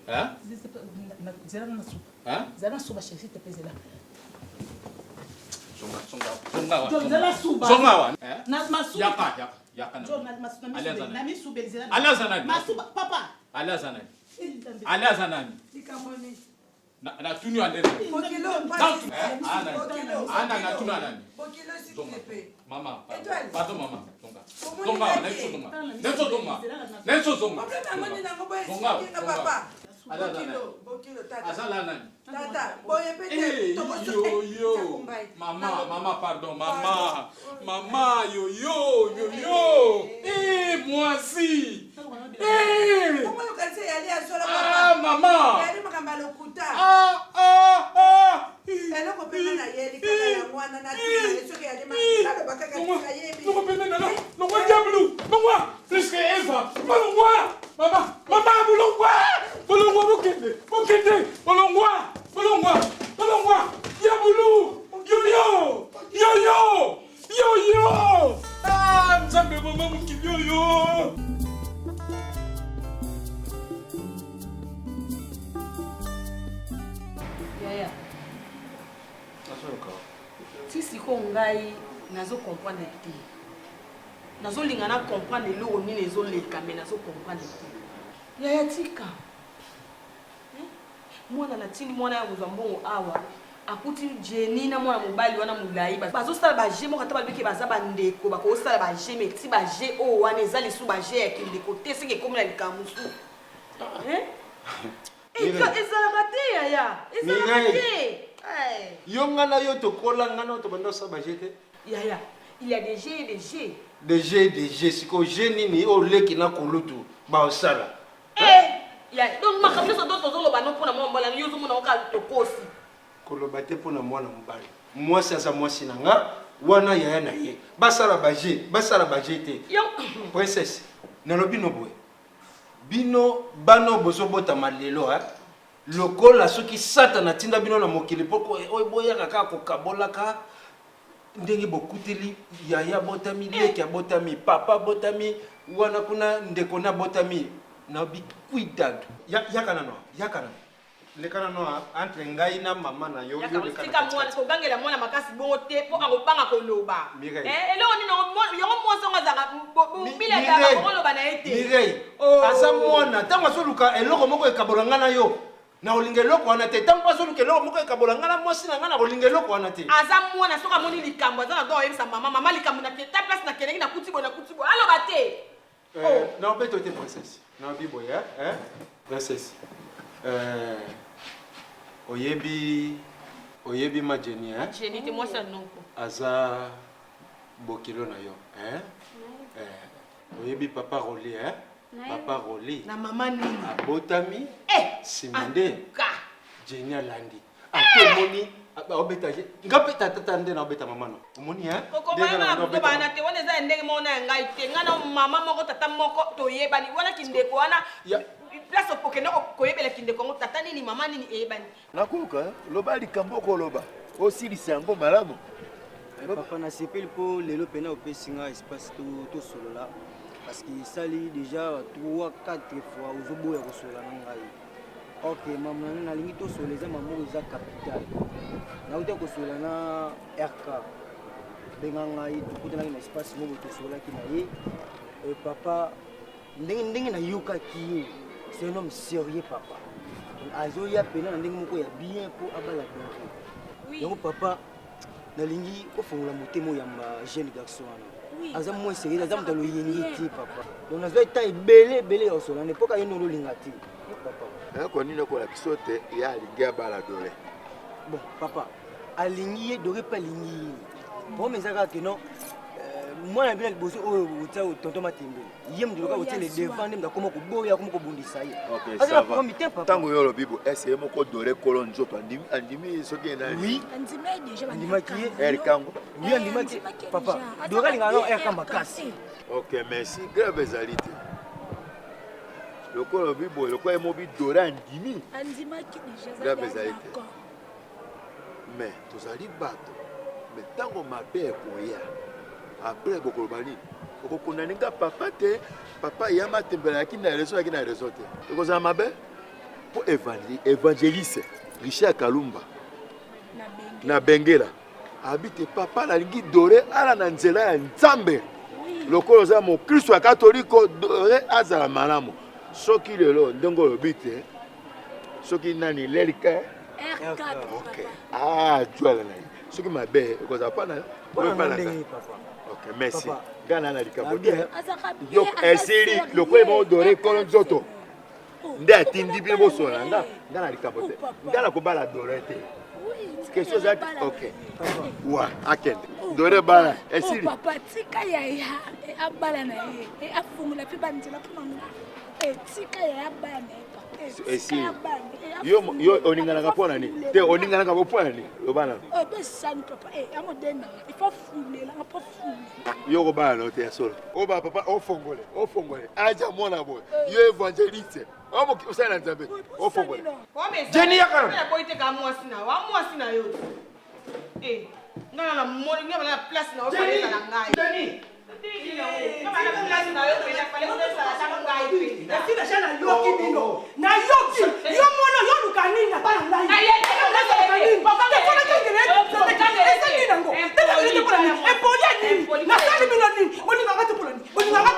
Hein? eza zela na suba. Hein? Zela na suba chérie s'il te plaît zela. Zonga, zonga, zonga wa. John, zela suba. Zonga wa. Hein? Na masuba. Yaka, yaka, yaka na. John na masuba Alain aza na nani? misubeli zela. Alain aza nani? Masuba papa. Alain aza nani? Alain aza nani? Likambo nini? Na natuni yo Alain nani? Bokilo, Na- Eh, ah, nani? Bokilo, Ah, nani, natuni yo nani? Bokilo, s'il Zonga. te plaît. Mama, pardon. Étoile. Pardon, mama. Zonga. Omoni Zonga wa, ngai na biso te. zonga. Na biso zonga. Na biso zonga. Problème yango nini yango boye Zonga, explique nga zonga. papa. Alain aza nani? Bokilo, bokilo tata. Aza la nani? Tata, boye pe te. Eh, Tokoso- yo, eh, yo. Nzakumbai. Mama, mama, pardon, mama. Mama, yo, yo, yo, yo. Eh, mwasi. Eh. Bongo yokanisi eyali ya solo, Ah, papa. mama. Eyali makambo ya lokuta. Ah, ah, ah. Eloko mpe nga nayeli kaka yango wana natuna ye soki eyali ma- naloba kaka tika yebi. Longwa diablo, longwa plus que Eva. Bolongwa, mama, mama bolongwa. Bolongwa bokende, bokende, bolongwa, bolongwa, bolongwa. Diabolo, yo yo, yo yo, yo yo. Ah, Nzambe mama mokili oyo. Yaya, ti sikoyo ngai nazo comprendre te nazolinga na comprendre eloko nini ezoleka me nazo comprendre te yaya tika Eh? mwana natindi mwana ya kozwa mbongo awa akuti jeni na mwana mobali wana molai bazosala baje moko ata balobiki baza bandeko bakosala baje me ti baje oyo wana eza lisusu baje ya kindeko te seke ekomi na likambo mosusu Eh? Ezalaka te yaya ezalaka Mireille. te Eh. Yo nga na yo tokola nga na yo tobanda osala baje te. Yaya, il y a des jeux et des jeux. DG DG sikoyo je nini oyo leki na kulutu baosala. Eh, yaya, donc makambo nyonso to tozoloba no mpona mwana mobali yo ozomona oka tokosi. Koloba te mpo na mwana mobali. Mwasi aza mwasi na nga wana yaya na ye. Basala baje, basala baje te. Yo Princesse, nalobi no boye. Bino bana oyo bozobotama lelo hein? Lokola soki Satana atinda bino na mokili mpo oyo boyaka kaka kokabolaka ndenge bokuteli yaya abotami, leki abotami, papa abotami, wana kuna ndeko na abotami na bikwidadu. Yaka nano, yaka nano. Leka nano entre ngai na mama na yo, yo leka na tika mwana kogangela mwana makasi bongo te mpo akobanga koloba. Mireille. Eh, eloko nini yango mwasi yango azalaka bobila ezalaka bokoloba na ye te. Mireille, Oh. aza mwana ntango azoluka eloko moko ekabola ngai na yo nakolinga eloko wana te ntango mpo azoluka eloko moko ekabola ngai na mwasi na ngai nakolinga eloko wana te aza mwana soki amoni likambo aza na droit oyebisa mama mama likambo na ta place nakendeki nakuti boye nakuti boye aloba te. Eh, naobeta te princesse naobi boye eh, eh? Princesse eh, oyebi oyebi ma Jenny eh? Jenny te mwasi ya noko. Aza bokilo na yo eh? Eh, oyebi papa Roli eh? Papa Roli na mama nini abotami eh, nsima nde ka Jenny alandi ate omoni obeta ye nga mpe tata nde naobeta mama no omoni eh? kokomayanga na buzoba wana te wana eza ya ndenge moko na ya ngai te ngai na mama moko tata moko toyebani wana kindeko wana place okende koyebela kindeko yango tata nini mama nini eyebani. Nakoyoka loba likambo okoloba osilisa yango malamu. Papa, nasepeli mpo lelo mpena opesi nga espace tosolola parce que esali déjà 3 4 fois ozoboya kosolola na ngai. Ok mama, na nalingi tosolola eza mama moko eza capital. Nauti kosolola na RK benga ngai tokutanaki na espace moko tosololaki na ye. Papa, ndenge ndenge nayokaki ye, c'est un homme sérieux papa. Azoya pena na ndenge moko ya bien mpo abala Doré. Yango papa, nalingi ofongola motema oyamba jeune garçon wana. Aza moins sérieux, aza moto aloyengi te papa. Donc nazwa temps ebele ebele ya kosola na epoka ye nde ololinga te papa. Eloko nini okolakisa yo te ye alingi abala Doré? Bon papa, alingi ye, Doré mpe alingi ye. Problème eza kaka ke non, mwana bino ya liboso oyo otia tonton Matembele, ye moto loka otie le devant nde moto akoma koboya akoma kobundisa ye. Ok, Aza ça na va. problème te papa. Ntango yo olobi bo ese ye moko Doré kolo nzoto andimi andimi soki ye nani? Oui. Andimaki ye. RK ngo. Oui, andimaki papa. Doré alingaka nao RK makasi. Ok, merci. Grève ezali te. Lokola olobi boye, lokola ye mobi Doré andimi. Andimaki déjà. Grève ezali te. Mais tozali bato. Mais ntango mabe ekoya, après bokoloba nini? Okokondane nga papa te, papa ya Matembele ayaki na raison, ayaki na raison te. Ekozala mabe mpo évangéliste Richard Kalumba na Bengela abi te papa nalingi Doré ala na nzela ya Nzambe. Lokola oza mokristo ya katoliko, Doré azala malamu. Soki lelo ndenge olobi te, soki nani lelika RK. Ok. Ah, jwala na ye. Soki mabe ekozala pa na yo. Mpona Oyo pa nga na ndenge nga. nini, papa? Ok, merci. Papa. Nga na na likambo Nabi, te. Azaka bien, Yo aza esili sérieux. lokola mo Doré kolo nzoto. Nde atindi bino bosola na nga, nga na likambo te. Nga nakobala Dore te. Question eza ok. Wa akende. Dore bala esili. Oh, papa tika yaya eh, abala na ye eh, afungola mpe banzela mpo na nga eh, tika yaya abala na ye papa Esili. Yo yo olinganaka mpo na nini? Te olinganaka mpo na nini? Loba nanu. Besani papa yango de nanga il faut fulela nga mpo fulela. Yo kobala na yo te ya solo. Oba papa ofongole, ofongole. Aja mwana boye. Yo evangeliste. Osala na Nzambe. Ofongole. Jenny yaka. Naboyi te ka mwasi na yo, mwasi na yo. Eh, nga na moni nga na place na yo fallait na ngai. Jenny. Esi deja nayoki bino nayoki yo mwana yo oluka nini na bana ngai eza nini yango epoli ya nini nasali bino nini bolingaka te mpona nini bolingaka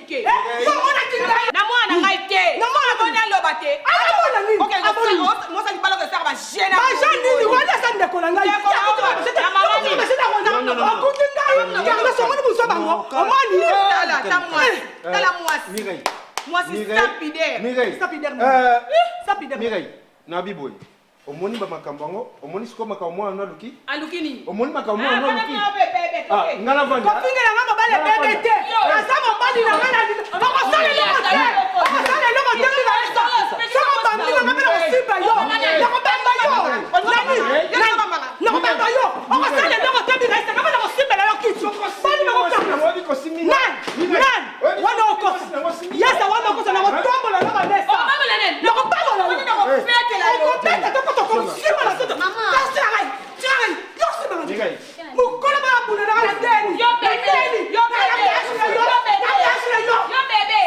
te yo omonaki ngai na mwana ngai te namona aloba te amona nini mosa libala okesaka bagene bajeune nini wana aza ndeko na ngai okuti ngai yango somoni bozwa bango omoni tala mwasi mwasi Mireille, nabi boye omoni bamakambo yango omoni sikoyo makambo mwana no aluki aluki nini omoni makambo mwana no aluki Ah, nga navanda kofingela nga mobali ebebe te aza mobali na ngai okosala eloko te okosala eloko te mikaesa soki obambi nanga mpe nakosimba yo nakobamba yo nani nakobamba yo okosala eloko te mikaesa nga mpe nakosimbela yo kiti bani bakokanga nani nani wana okosa yesa wana okosa nakotombola yo banesa nakotombola yo okobeta tokotokosimba na soto kasi na ngai tika ngai yo simba ngai mokolo bana buna na ndeni Yo bebe. Yo bebe. Yo bebe. Yo bebe.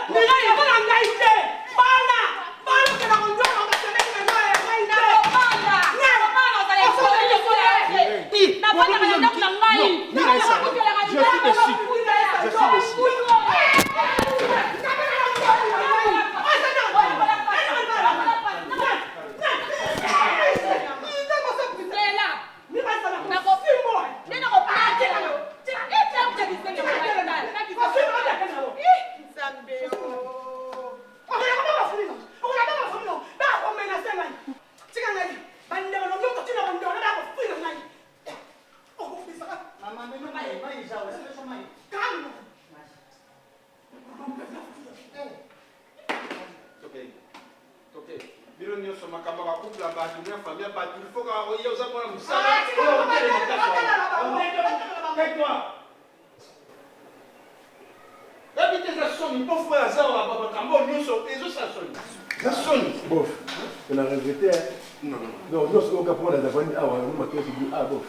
Mireille eza na ngai te bana bana okenda konyoka basemeki na ngai ya ngai te nafandaka na ndako na ngai Je suis déçu. Je suis déçu. Bino nyonso makambo ya bacouple ya bato na famille ya bato il faut kaka oye oza mwana mosala Babi te eza soni mpo frère aza wa makambo oyo nyonso ezosala soni eza soni bof on a regretté hein. Non, non. Non, nyonso oyo kaka mpona nazali awa yango makesi ah bof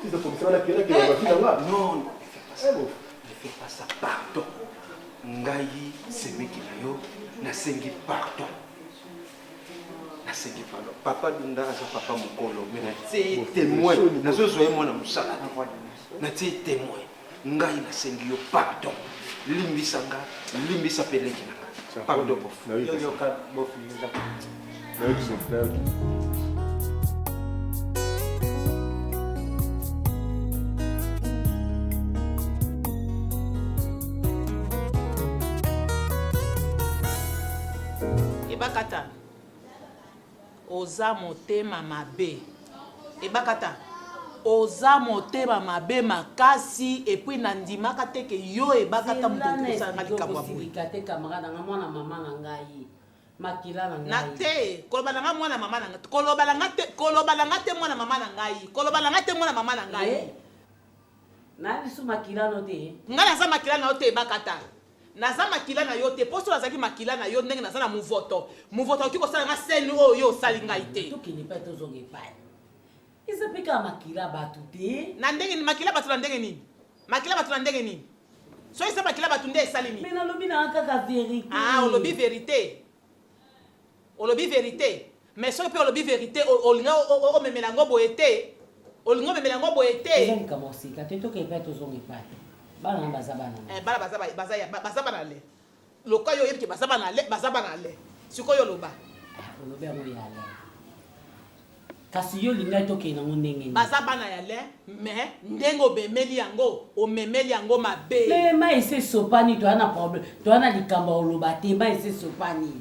si ça komisa wana kela kela bafi na nga non ne fais pas ça Eh, bof ne fais pas ça pardon ngai semeki na yo nasengi pardon nasengi pardon papa dunda aza papa mokolo me natie ye témoin nazozwa ye mwana mosala te natie ye témoin ngai nasengi yo pardon limbisa nga limbisa mpe leki na nga pardon bof nayoki bof nayoki Ebakata oza motema mabe Ebakata oza motema mabe makasi et puis nandimaka te ke yo Ebakata moto okoki kosala nga likambo ya boye. Kosilika te camarade na nga mwana mama na ngai makila na Na ngai. te koloba na nga mwana mama na nga koloba na nga te koloba na nga te mwana mama na ngai koloba na nga te mwana mama na ngai. Eh, na biso makila no te. Nga naza makila na yo te Ebakata naza makila na yo te po soki nazalaki makila na yo ndenge naza na movoto movoto akoki kosala nga scène oyo yo osali ngai te. Tokende epai tozonga epai eza mpe kaka makila bato te. Na ndenge nini makila bato na ndenge nini makila bato na ndenge nini soki eza makila bato nde esali nini. Mais nalobi na nga kaka verite. Ah olobi verite olobi verite mais soki mpe olobi verite olinga omemela yango boye te olinga omemela yango boye te. Eza likambo ya koseka te tokende epai tozonga epai bana na baza bana na. Eh, bana baza baza baza bana le lokola yo oyebi ke baza bana le baza bana le sikoyo oloba. Olobi yango ya le. Kasi yo olingaki tokende nango ndenge nini? Baza bana ya Alain mais ndenge omemeli yango, omemeli yango mabe. Mais mayi esi esopani, toza na problème, toza na likambo ya koloba te, mayi esi esopani.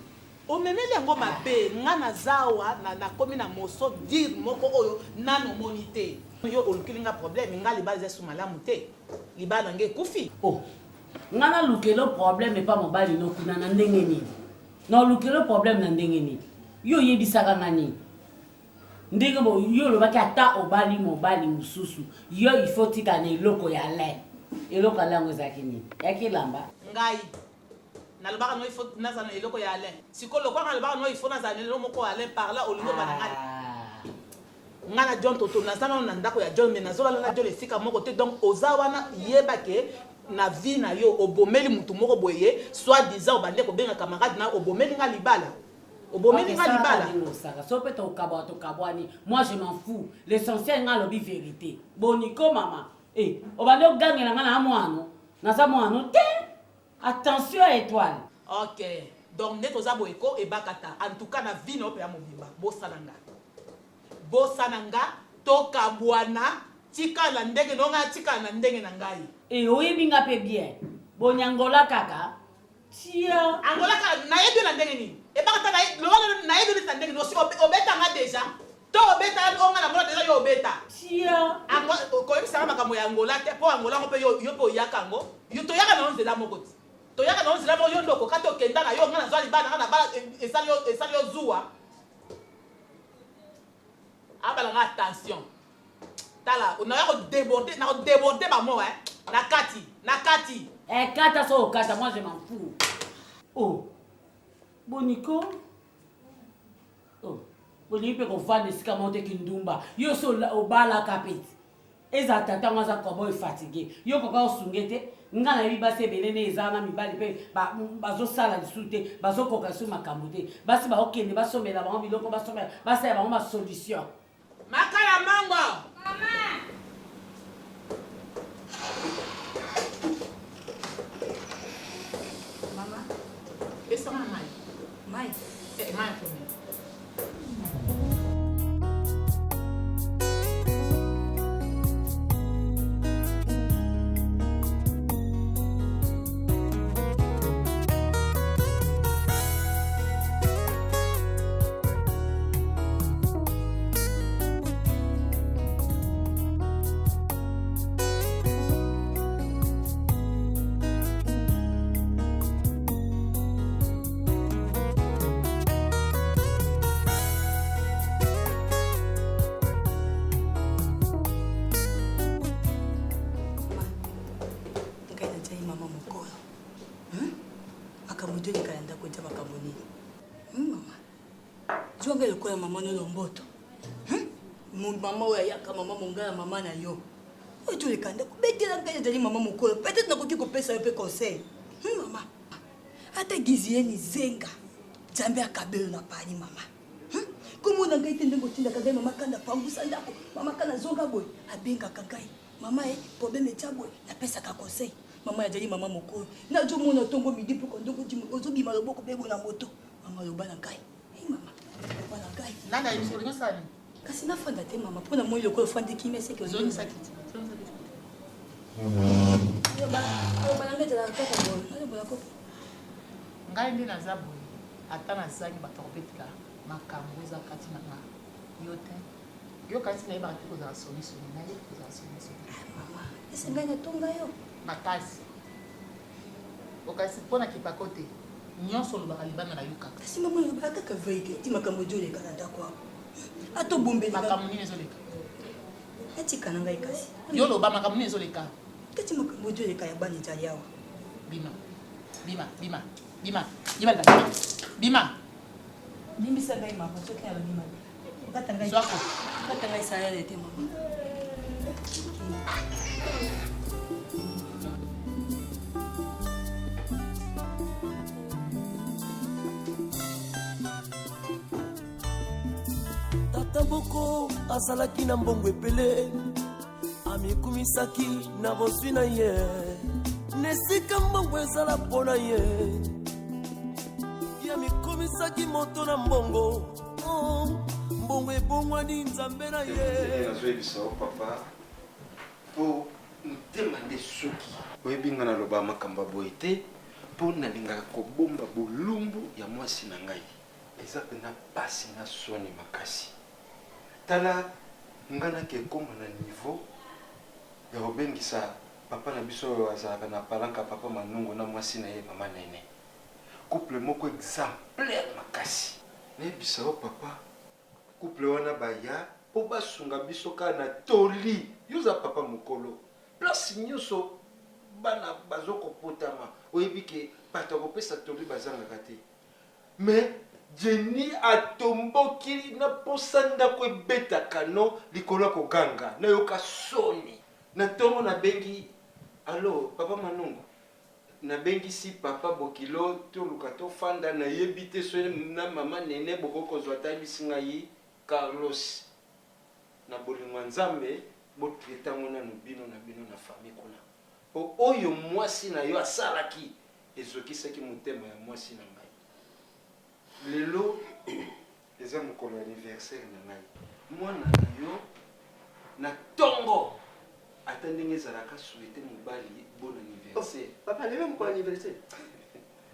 Omemeli yango mabe, nga naza awa nakomi na moso dire moko oyo nanu omoni te. Yo olukeli nga problème, nga libala eza lisusu malamu te, libala na nga ekufi. Oh nga nalukela yo problème epa mobali no kuna na ndenge nini? Naolukela yo problème na ndenge nini? Yo oyebisaka nga nini? Ndenge bo yo olobaki ata obali mobali mususu yo il faut otikala na eloko ya Alain. Eloko ya Alain yango ezalaki nini? Eyaki elamba? Ngai nalobaka no il faut nazala na eloko ya Alain. Sikoyo lokola ngai nalobaka no il faut nazala na eloko moko ya Alain par là olingi obanda ngai. Nga na John toto naza nanu na ndako ya John mais nazolala na John esika moko te donc oza wana yeba ke na vie na yo obomeli mutu moko boye soit disant obandi kobenga camarade na yo obomeli nga libala obomeli nga libala. Osaka soki pe tokabwana tokabwani moi je m'en fous l'essentiel nga alobi verite boni ko mama eh obandi ogangela nga na mwana naza mwana te attention ya etoile. Ok donc nde toza boye ko ebakata en tout cas na vie na yo pena mobimba bosana nga Bosana nga tokabuana tikala na ndenge no nga natikala na ndenge na ngai. Eh oyebi nga pe bien boni Angola kaka tia. Angola kaka nayebi yo na ndenge nini ebaka ta loba nanu nayebi yo neti na ndenge nini osi obeta nga dejà to obeta o nga na mona dejà yo obeta. Tia. Angola koyebisa nga makambo ya Angola te po Angola ngo pe yo yo pe oyaka ngo yo toyaka na yo nzela moko ti toyaka na yo nzela moko yo nde okoka te okenda na yo nga nazua libala na nga na bala esali yo esali yo zuwa. Abala nga attention. Tala, na ko déborder, na ko déborder ba mots hein. Na kati, na kati. Eh kata so okata, moi je m'en fous. Oh. Boniko. Oh. Bolingi mpe kovanda esika moko te kindumba. Yo so obalaka mpe. Ezala tata yango aza cowboy fatigue yo okoka osunge te nga nayebi basi ebele nde eza wana mibali pe bazosala lisusu te bazokoka lisusu makambo te basi baokende basombela bango biloko basombela basala bango ba solution. Makala mango. Mama. Pesa nga mayi. Mayi. Eh, mayi ya komela. Ngai natiaki mama mokolo hmm? Makambo toleka na ndako eza makambo nini hmm, mama zwa ngai lokola mama no lomboto hmm? Mama oyo ayaka mama mongai ya mama na yo oyo toleka ndako betela ngai ezali mama mokolo peut-être nakoki kopesa yo mpe conseil mama Ata Gizieni zenga Nzambe akabelo na Paris mama. Hum? Komona ngai te ndenge otindaka ngai mama kanda pangusa ndako mama kanda zonga boye abengaka ngai mama e problème etya boye napesaka conseil mama yazali mama mokolo nazomona ntongo midi mpo ndongo ozobima loboko bebo na moto mama loba na ngai hey, mama loba na ngai nani ayebisi olingi osala nini kasi nafanda te mama mpo na moi lokola ofandi kimia seke ozongisa kiti zongisa kiti Ngai nde naza boye ata nazangi bato ya kobetela makambo eza kati na nga yo te yo kanisi nayebaka te kozala songisongi nayebi kozala songisongi ese ngai natonga yo makasi okanisi mpo na kipako te nyonso olobaka libanda nayokaka kasi mama olobaka kaka verite ti makambo ezoleka na ndako awa ata obombeli makambo nini ezoleka Atika na ngai kasi. Yo loba makambo nini ezoleka? Kati makambo ezoleka ya bana ezali awa. Bima. Bima, bima, bima. Bima bima. Bima. Limbisa ngai mama soki nalobi mabe. Okata ngai. Zwako. Okata ngai salele te mama. Tata moko azalaki na mbongo ebele, amikumisaki na bozwi na ye, na esika mbongo ezala mpo na ye. Ye amikumisaki moto na mbongo, oh, Mbongo ebongwani nzambe na ye. Nazoyebisa yo papa, mpo motema nde suki. Oyebi nga nalobaka makambo ya boye te, mpo nalingaka kobomba bolumbu ya mwasi na ngai. Eza mpenza pasi na soni makasi. Tala nga nake koma na niveau ya kobengisa papa na biso oyo azalaka na palanka, papa Manungu na mwasi na ye mama Nene. Couple moko exemplaire makasi. Nayebisa yo papa, couple wana baya po basunga biso kaka na toli. Yo oza papa mokolo, place nyoso bana bazo kopotama, oyebi ke bato ya kopesa toli bazangaka te. Mais Jenny atomboki na posa ndako ebeta canon likolo ya koganga. Nayoka soni. Na tongo nabengi, Allo, papa Manungu? Nabengisi papa bokilo toluka tofanda, nayebi te soki na mama Nene bokoki kozwa ata ayebisi ngai Carlos na bolingo ya Nzambe bo traiter yango nanu bino na bino na famille kuna po oyo muasi na yo asalaki ezokisaki motema ya muasi na ngai. Lelo eza mokolo ya anniversaire na ngai. Mwana na yo na tongo ata ndenge ezalaka souhaiter mobali bon anniversaire. Oh, papa lelo mokolo anniversaire.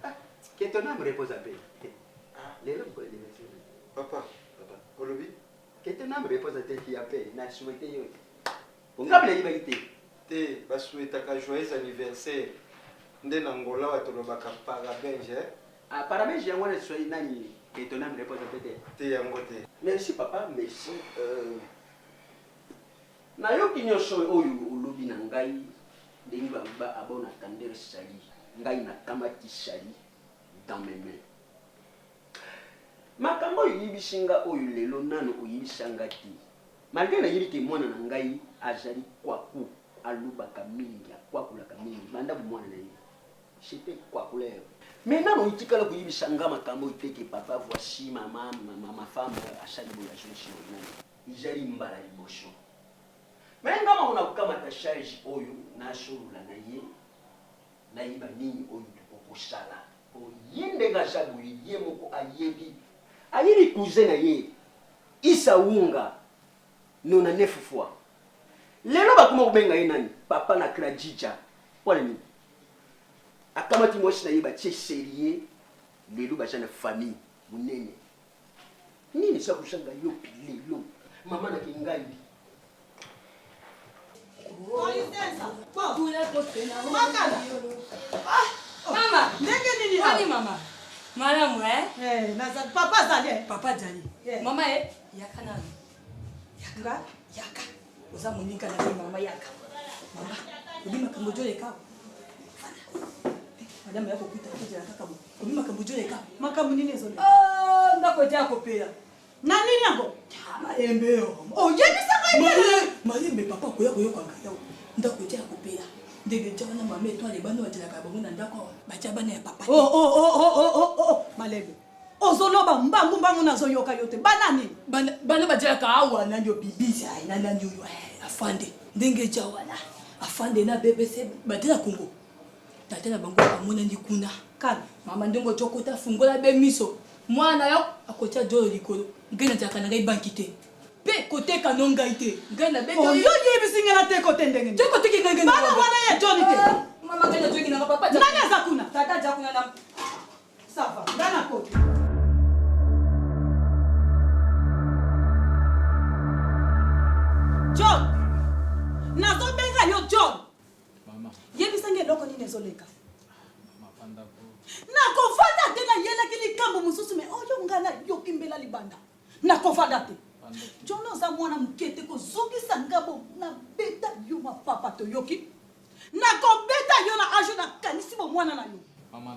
Ah, que ton âme repose en paix. Ah, lelo mokolo anniversaire. Papa, papa, olobi? Que ton âme repose en paix, na souhaiter yo. Nga nayebaki te. Te, ba souhaitaka joyeux anniversaire nde na Angola awa tolobaka parabens eh. Ah, parabens yango wana soyi nani que ton âme repose en paix te. Te yango te. Merci papa, merci. Euh, nayoki nyonso oyo olobi na ngai ndenge baloba abon attendeur sali ngai nakamati sali dans mes mains. Makambo oyo oyebisi nga oyo lelo nano oyebisa nga te. Malgre nayebi ke mwana na ngai azali kwaku, alobaka mingi, akwakulaka mingi banda bomwana na ye. C'etait kwakuleur. Mais nano otikala koyebisa nga makambo oyo te ke papa voici ma, ma, ma, ma femme asali boye azongisi boye nano. Ezali mbala liboso. Mais nga moko nakokamata charge oyo nasolola na ye nayeba nini oyo tokoki kosala po ye ndenge aza boye ye moko ayebi. Ayebi cousin na ye Issa Wunga 99 fois. Lelo bakoma kobenga ye nani? Papa na Kradjidja. Pona nini? Akamati mwasi na ye batie serieux lelo baza na famille munene. Nini eza kozanga yo lelo? Mama na kingandi. Mama, ndenge nini Boni mama? Malamu eh? Eh, naza papa azali eh. Papa azali. Eh. Mama eh, yaka nanu. Yaka. Yaka. Oza moninga na ngai mama yaka. Mama, obi makambo ojoleka. Fanda. Eh, madame ya kokuta kozela kaka bo. Obi makambo ojoleka. Makambo nini ezoleka? Ah, ndako eja ya kopela. Na nini yango? Malembe yo. Oyebisa ngai te. Malembe papa akoya koyoka ngai awa. Ndako eja ya kopela. Ndenge eja wana mama etoile bana bajelaka bango na ndako awa. Batia bana ya papa. Oh oh oh oh oh oh oh malembe. Ozoloba mbangu mbangu nazoyoka yo te. Bana nini? Bana bana bajelaka awa nani yo bibizi ai na nani oyo eh, afande. Ndenge eja wana afande na BBC batela Congo. Tata na bango amonani kuna. Kala. Mama ndenge ojokota fungola be miso. Mwana yo akotia jolo likolo. Ngai nazalaka na ngai banki te. Pe koteka no ngai te. Ngai na beta. Oh, yo yebisi ngai na teko te ndenge nini? Teko teki ngai ngai. Bana wana ya Johnny te. Ah, mama ngai na joki na papa. Nani aza kuna? Tata aza kuna na. Ça va. Ngai na koti. John. Nazobenga yo John. Yebisa ngai eloko nini ezoleka. Nakovanda te, nayelaki likambo mosusu me oyo ngai nayoki mbela libanda. Nakovanda te. John oza mwana moke te kozongisa nga bo nabeta yo mapapa toyoki. Nakobeta yo na age nakanisi bomwana na yo.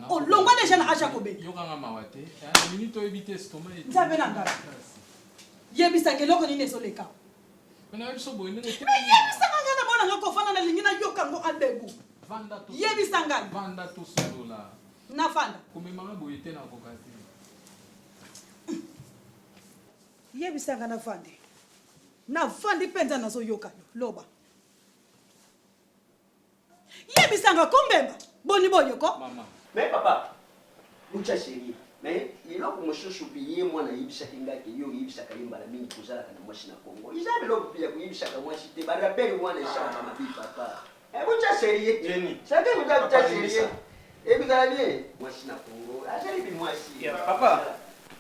Olongwa deja na age ya kobeta. Yokanga mawa te. Na minute oyebi te estomac. Nzambe na ngai. Yebisaka eloko nini ezoleka. Mais yebisa nga ngai namona nga kofanda nalingi nayoka ngo adebu. Yebisa ngai. Vanda tosolola. Nafanda. Komema nga boye te nakoka te. Yebisa nga nafandi. Nafandi mpenza nazoyoka yo. Loba. Yebisa nga kombemba. Boni boye ko? Mama. Mais papa, Lucha chérie. Mais eloko mosusu mpe ye mwana ayebisaki ngai ke yo oyebisaka ye mbala mingi kozalaka na mwasi na Congo. Eza biloko mpe ya koyebisaka mwasi te, ba rappel wana esalaka mabe papa. Eh, botya serieux. Jenny. Sake botya Papa, serieux. limbisa. Ekozala bien. Mwasi na Congo, azali mpe mwasi. Yeah, papa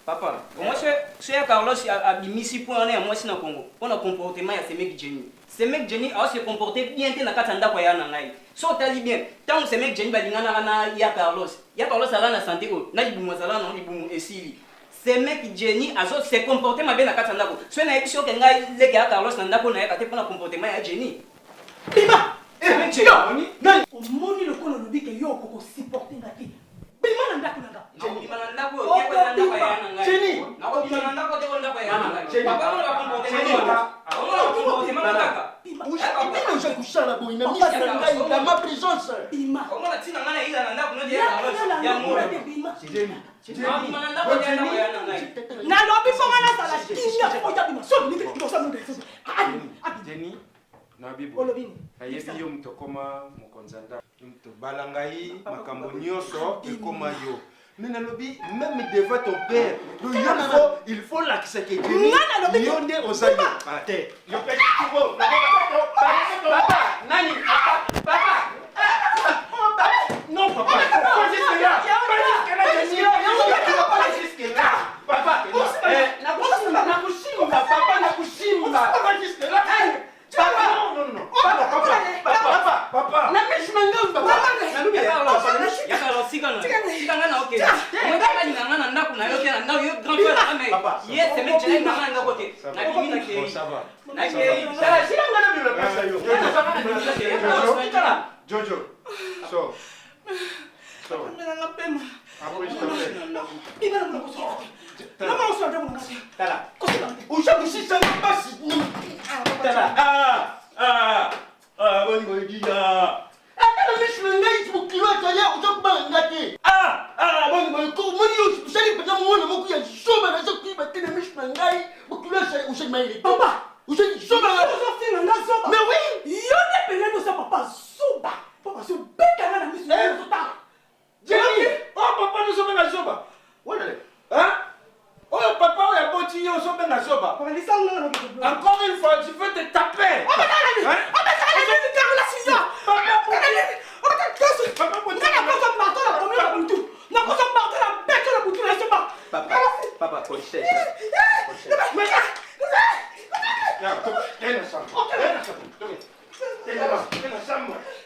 papa omoi so ya carlos abimisi mpo wana ya mwasi na congo mpo na comportement ya semeki jenny semeki jenny ao se comporte bien te na kati ya ndako ya na ngai so otali bien ntango semeki jenny balinganaka na ya carlos ya carlos aza na sante oyo na libumu azala na libumu esili semeki jenny azo se comporte mabe na kati ya ndako so nayebisi yo ke ngai leke ya carlos na ndako nayaka te mpo na comportement ya jenny bima Semeki Jenny, omoni lokola olobi ke yo okoko supporte nga te bima na ndako na nga Nakobima na ndako oyo te, oyo eza ndako ya ya na ngai. Nakobima na ndako te, oyo ndako ya ya na ngai. Papa, omona ba comportement wana. Omona ba comportement wana kaka. Nini oza kosala boye na miso na ngai dans ma présence? Omona ntina ngai nayila na ndako neti ya Carlos, ya molo. Nakobima na ndako te, ndako ya ya na ngai. Nalobi mpo nga nazala kimia oyo abima so obimi te liboso ya mundu Jenny, nayebi boye. Olobi nini? Nayebi yo moto okoma mokonzi ya ndako. Yo moto obala ngai, makambo nyonso ekoma yo. Mais nalobi même devant ton père, donc yo il faut lakisa ke Jenny, Nga nalobi te. yo nde oza yo. Ah, te. Yo pe tubo. Papa, nani? Papa. Non, papa. Pas jusque-là. Pas jusque-là, Jenny. Pas jusque-là. Papa. Eh, nakushimba, nakushimba, papa, nakushimba. Pas jusque-là. Papa. Non, non, non. Papa, papa, papa, papa. Na miso na ngai, papa. Nalobi, Ya Carlos, ya Carlos, sika na. Sika ngai na okende. Omoni kaka alinga ngai na ndako na yo te, na ndako yo grand frère na ngai, mais ye semeki Jenny alinga ngai na ndako te. Nabimi nakei. Bon, ça va. Nakei. Tala, sika ngai nabima place na yo. Jojo, so. So. Melanga pema. Après, je t'appelle. Bima na monoko soki te. Na monoko soki te monoko te. Tala. Oza kosisa nga mpasi. Tala. Ah, ah, ah, boni boyebi, ah. Ata na miso na ngai mokili oyo azali oza kobanga nga te. Ah, ah, boni boye, omoni yo osali mpenza mwana moko ya zoba naza koyeba te na miso na ngai mokili oyo azali osali mayele te. Papa. Osali zoba. Ozofinga nga zoba. Mais oui. Yo nde pene oza papa zoba. Papa ozobeta nga na miso na yo ozotala. Jenny, oh papa ozobenga zoba. Wana le. Hein? Oyo papa oyo aboti yo ozobenga zoba. Encore une fois, je veux te taper. Hein? Papa, papa, conseil.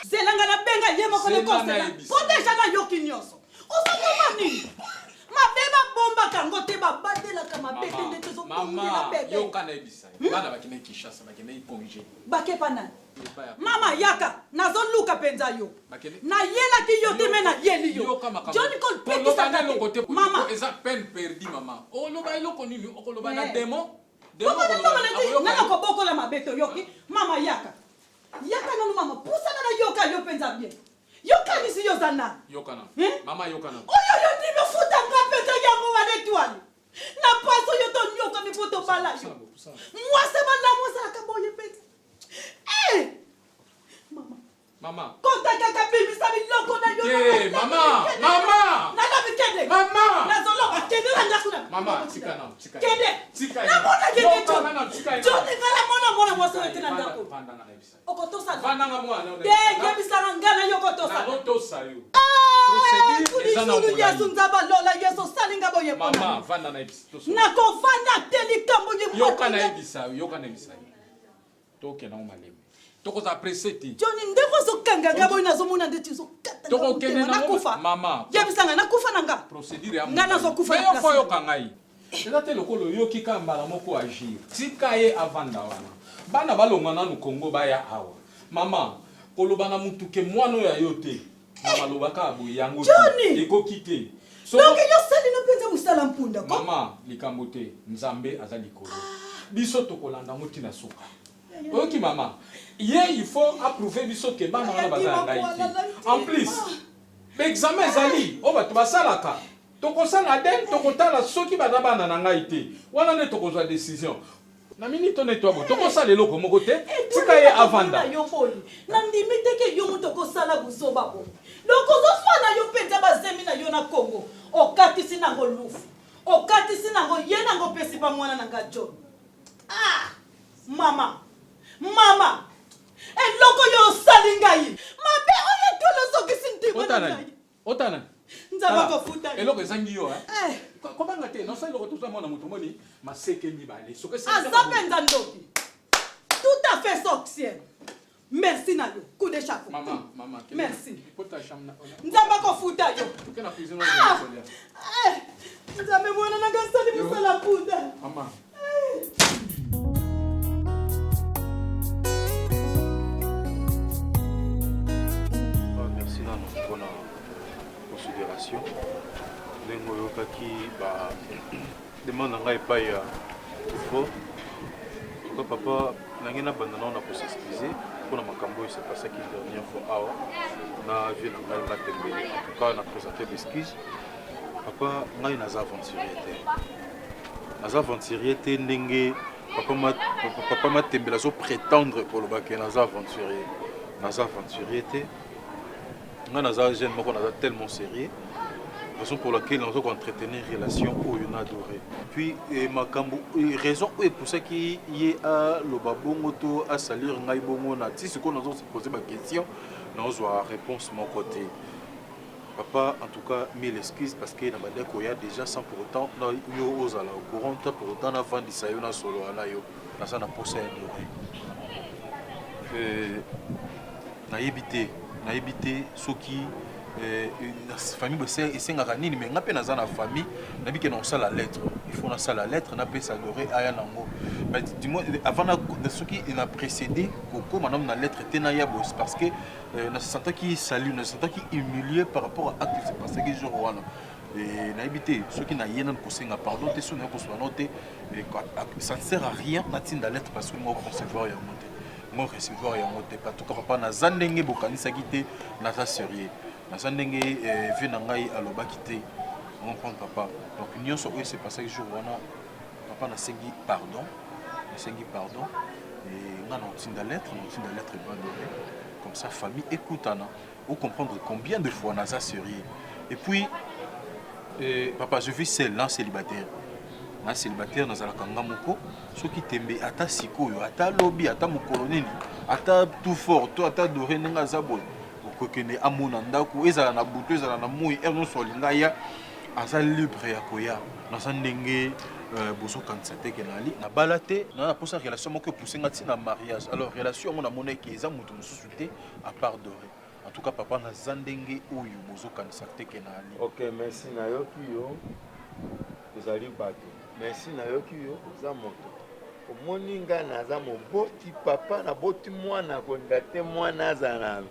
Zelanga nabenga ye moko Zela nekosela nayebisa. po deja nayoki nyonso ozokoma nini mabe babombaka yango te babatelaka mabe te nde tozobongela Mama, bebe yoka nayebisa ye. Bana bakendeki Kinshasa, bakendeki congé. bakepa nani Epai ya- mama yaka nazoluka mpenza yo Bakende- nayelaki yo te me nayeli yo Yoka makambo. John Koloba kolpekisaka na eloko te, te mama eza peine perdue mama. Oloba eloko nini? Okoloba na Eh. démon? Démon Bongo na okoloba- mama nati akoyoka nga yo. nakobokola mabe toyoki mama yaka yaka nanu mama pusana na yoka yo mpenza bien yokanisi yo oza nani Yoka na. Eh? Mama yoka na. oyo yo ndimi ofuta nga mpenza yango wana etwale na paso yo tonyokami mpo tobala yo mwasi malamu azalaka boye mpenza Eh! Mama. kota kaka bimisa biloko na yo Te, mama, mama. nalobi kende Mama. nazoloba kende na ndako na Mama, tika na, tika. kende Tika. namona kende Yoka na, tika ye. joni nga namona mwana mwasi oyo te na ndako Vanda nga nayebisa. okotosa Vanda nga mwana. te yebisaka nga na yo kotosa Nazotosa yo. Procédure eza na kulizulu molai. yesu nzambe alola yesu osalinga boye mpona Mama, vanda nayebisa. Toso. nakofanda te likambo ye Yoka nayebisa yo, yoka nayebisa yo. Tokenda ngo malembe. Tokozala pressé te. joni ndenge ozokanga nga boye nazomona ndeti ozokata Tokokende nango nakufa mama. yebisanga nakufa na nga Procédure ya Nga nazokufa na Mais yo place fo na yoka ngai. Eza te lokola oyoki kaka mbala moko agir. Tika ye avanda wana. Bana balongwa nanu Congo baya awa. Mama, koloba na mutu ke mwana oyo ya yo te. Na maloba kaka boye yango te. Johnny! Ekoki te. Donc yo osali no mpenza mosala mpunda ko Mama, likambo te. Nzambe aza likolo. Biso tokolanda yango tina suka. Oyoki mama, ye il faut approuver biso ke bana wana baza ya ngai te. En plus, examen ezali oyo bato basalaka. Tokosala ADN, tokotala soki baza bana na ngai te. Wana nde tokozwa décision. Na minute oyo neti wabo, tokosala eloko moko te. Tika ye avanda. Na yo boye nandimi te ke yo moto okosala buzoba boye donc ozoswa na yo mpenza bazemi na yo na congo okata. Okatisi nango lufu. Okatisi nango ye nango opesi pa mwana na nga John. Ah! Mama! Mama! Eloko yo osali ngai! Mabe oyo etolo ozongisi ndima na ngai. Otana. Nzambe akofuta yo. Eloko ezangi yo hein. Eh. Kobanga te, non eloko toza mwana moto omoni maseke mibale. Soki aza mpenza ndoki. Tout à fait sorcière. Merci na yo. Coup de chapeau. Maman, maman. Merci. Kota chambre na. Nzambe akofuta yo. Toke na cuisine ah! Eh! Nzambe mwana na ngai asali mosala punda. Maman. Ah, merci nano mpona considération ndenge oyokaki ba demande na ngai epai ya fort tuka papa nange nabanda nao na kosexcuse mpona makambo oyo sepasaki dernière fois awa na vie na ngai matembele en tout cas na présente bexcuse papa ngai naza aventurier te naza aventurier te ndenge papa, ma, papa matembele azo prétendre koloba ke naza aventurier naza aventurier te ngai naza jeune moko naza tellement sérieux raison pour laquelle naza koentretenir relation oyo na adoré puis eh, makambo eh, raison oyo epusaki ye aloba bongo to asalir ngai bongo na ti sikoyo nazo se poser baquestion nazwa réponse moko te papa en tout cas mille excuses parce que na bandaki koya déjà sans pour autant na yo ozala au courant te pour autant navandisa yo nasolola na yo naza na posa ya dore euh, nayebi te nayebi te soki euh, famille esengaka nini mais nga mpe naza na famille nayebi ke nakosala lettre il faut nasala lettre napesa dore aya nango mais du moins avant soki na précédé kokóma nano na lettre te naya boye parce que euh, na sentaki salut na sentaki humilié par rapport à acte se passaki jour wana nayebi te soki naye nanu kosenga pardon te soki naye kosolola nao te ça ne sert à rien natinda lettre parce que ngo concevoir yango te ngo recevoir yango te en tout cas papa naza ndenge bokanisaki te naza sérieux naza ndenge eh, vie na ngai alobaki te comprendre papa donc nyonso oyo se passaki jour wana papa nasengi pardon nasengi pardon nga naotinda lettre naotinda lettre ebandore comme ça famille ekutana ocomprendre combien de fois naza sérieux et puis euh, papa je vis seul na célibataire na célibataire nazalaka nga moko soki tembe ata sikoyo ata lobi ata mokolo nini ata tout fort to ata dore ndenge aza boye okokende amona ndako ezala na butu ezala na moi heure nyonso alinga ya aza libre ya koya naza ndenge euh, bozokanisa te ke nali nabala te na na mposa relation moko epousse nga ntina mariage alors relation yango namonaki eza moto mosusu te à part doré en tout cas papa naza ndenge oyo bozokanisa te ke nali ok merci nayoki yo ozali bato merci nayoki yo oza moto omoni ngai naza moboti papa naboti mwana kolinga te mwana azala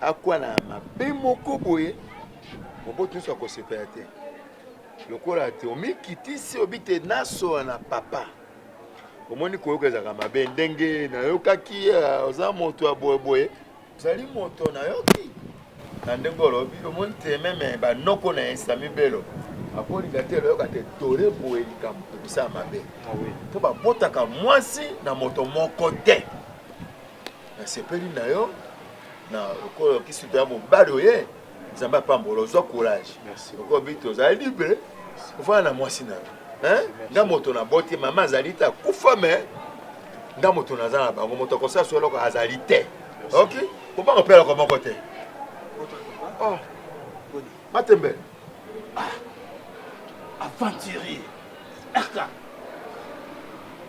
akwa na mabe moko boye moboti nyonso akosepela te lokola te omikitisi obi te nasola na papa omoni koyoka ezalaka mabe ndenge nayokaki eh, oza moto ya boyeboye ozali moto nayoki na ndenge olobi omoni te meme banoko na ye sami belo akolinga te loyoka te tore boye likambo ekosala mabe mpo babotaka mwasi na moto moko te nasepeli na yo na lokola kisi ya mobali oye nzambe apambola ozwa courage lokola bito ozali libre ofanda na mwasi na yo nga moto naboti mama azali te akufa me nga moto naza na bango moto akosala so eloko azali te ok kobanga mpe eloko moko te oh. matembe ah. aventurier rk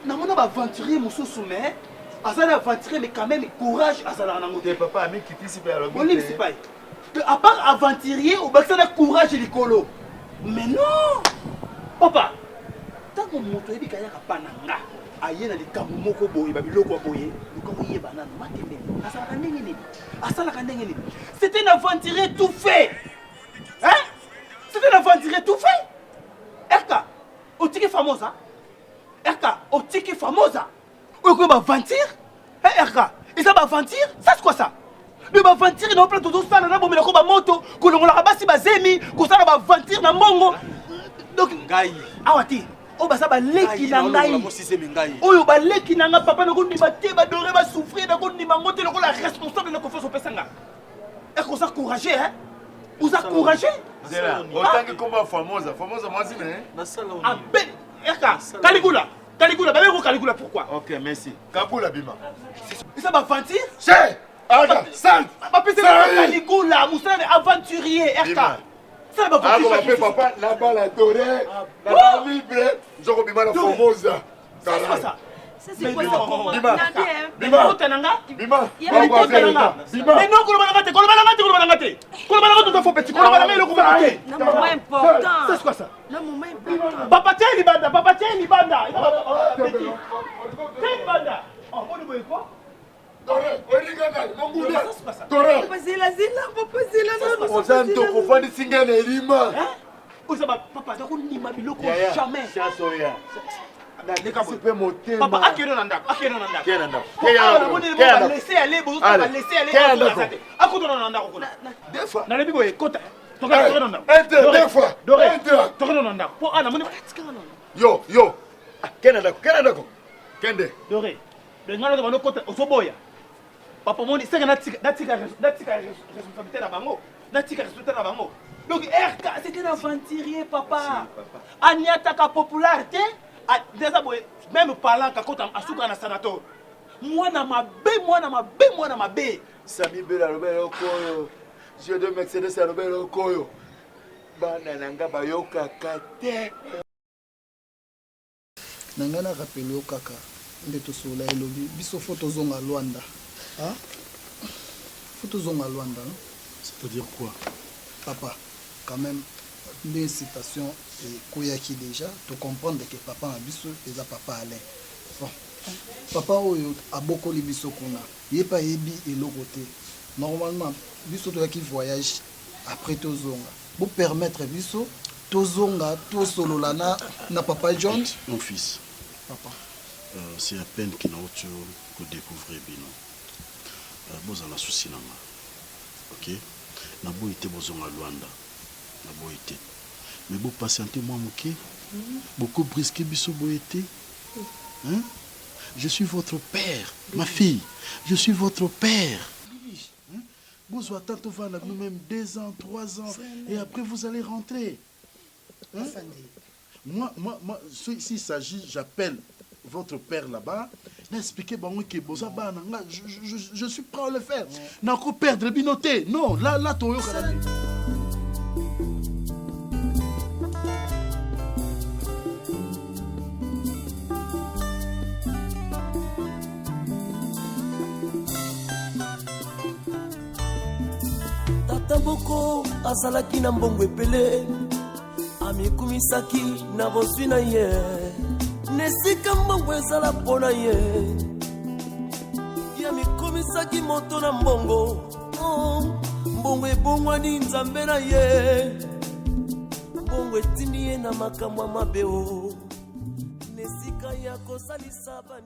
namona baaventurier mosusu mais aza na aventurier mais quand même courage azalaka nango te papa amikitisi mpe alobi olimbisi pai à part aventurier obakisa na courage likolo mais non papa ntango moto oyebi kayaka pa na nga aye na likambo moko boye babiloko ya boye luka oyeba nano matembele azalaka ndenge nini asalaka ndenge nini c'est un aventurier tout fait hein c'est un aventurier tout fait rk otiki famosa rk otiki famosa oyo koyo baaventure rk eza baaventure ça c'est quoi ça de baaventure na opla tozosala na bomelako bamoto kolongolaka basi bazemi kosala baaventure na mbongo donc ngai awa te oyo baza baleki na ngai oyo baleki na ngai papa nakondima te badore basouffrir nakondima yango te lokola responsable na confiance opesa nga eke oza courageux hein oza courageux. Zela, otangi kombo ya Famosa, Famosa mwasi na ye? Abe, eka, Caligula, Caligula, babengi ko Caligula pourquoi? Ok, merci. Kabula bima. Eza ba aventure? Che! Aga, sale! Bapesi Caligula, mosala na aventurier, RK. Sala ba Ako aventure. bape papa na bala doré, na ba libre, nzoko bima na Formosa. C'est quoi ça? C'est quoi ça? Bima. Bima. Bima. Nanga. Bima. Bima. Bima. Bima. Mais non, koloba nanga te, koloba nanga te, koloba nanga te. Koloba nanga tout à fait petit, koloba nanga eloko moko te. Na moment important. C'est quoi ça? Na moment important. Papa tiens libanda, papa tiens libanda. Eza ba petit. Tiens libanda. Oh, boni boye quoi? Doré, olinga monguna. Doré. Papa zela zela, papa zela nanu. Oza ndoko ofandisi ngai na elima. Oza ba papa aza kondima biloko Yaya, jamais. chance oya. Nalekisi mpe motema. Papa akende na ndako, akende na ndako. Kende na ndako. Po awa namoni Kende na ba ndako. laisser aller, bozo Allez. ba laisser aller. Kende na ndako. Akota na ndako kuna. Deux fois. Nalobi boye kota. Tokende tokende na ndako. Un, deux, Doré, deux fois. Doré. Un, deux. Tokende na ndako. Po awa namoni atikala na Yo, yo. Ah, Kende na ndako, kende na ndako. Kende. Doré. Donc nga nazo kota ozoboya. Papa moni seke natika natika natika responsabilité na bango. Natika responsabilité na bango. Donc RK c'était un aventurier papa. Aniataka popularité déjà boye même parlant kakota asuka na sanato. Mwana mabe mwana mabe mwana mabe. Sami Bela aloba eloko oyo. Jeu de Mercedes aloba eloko oyo. Bana na nga bayokaka te. Na ngai na rappeler yo kaka nde tosolola elobi biso faut tozonga Luanda ah faut tozonga Luanda non C'est à dire quoi? Papa quand meme ndenge situation ekweyaki dejà to comprendre que papa na biso eza papa Alain bon papa oyo abokoli biso kuna ye pe ayebi eloko te normalement biso toyaki voyage après tozonga bo permettre biso tozonga tosolola na, na papa John. Mon fils. Papa. Euh, c'est à peine que nauti ko découvrir bino. Euh, bozala souci na nga. OK? Naboyi te bozonga Luanda. Naboyi te. Mais bo patienter mwa moke. Boko brusquer biso boye te. Hein? Je suis votre père, ma fille. Je suis votre père. Hein? Bozwa temps tovanda bino même 2 ans, 3 ans et après vous allez rentrer. Hein? Moi, moi, moi, si- s'il s'agit, j'appelle votre père là-bas, expliquer bango que boza bana nga, je, je, je, je suis prêt à le faire. Nako perdre bino te. Non, là là toyoka na bino. Tata moko azalaki na mbongo ebele, amikumisaki na bozwi na ye, na esika mbongo ezala mpo na ye. Ye amikumisaki moto na mbongo, oh, mbongo ebongwani nzambe na ye, mbongo etindi ye na makambo ya mabe o, na esika ya kosalisa bani.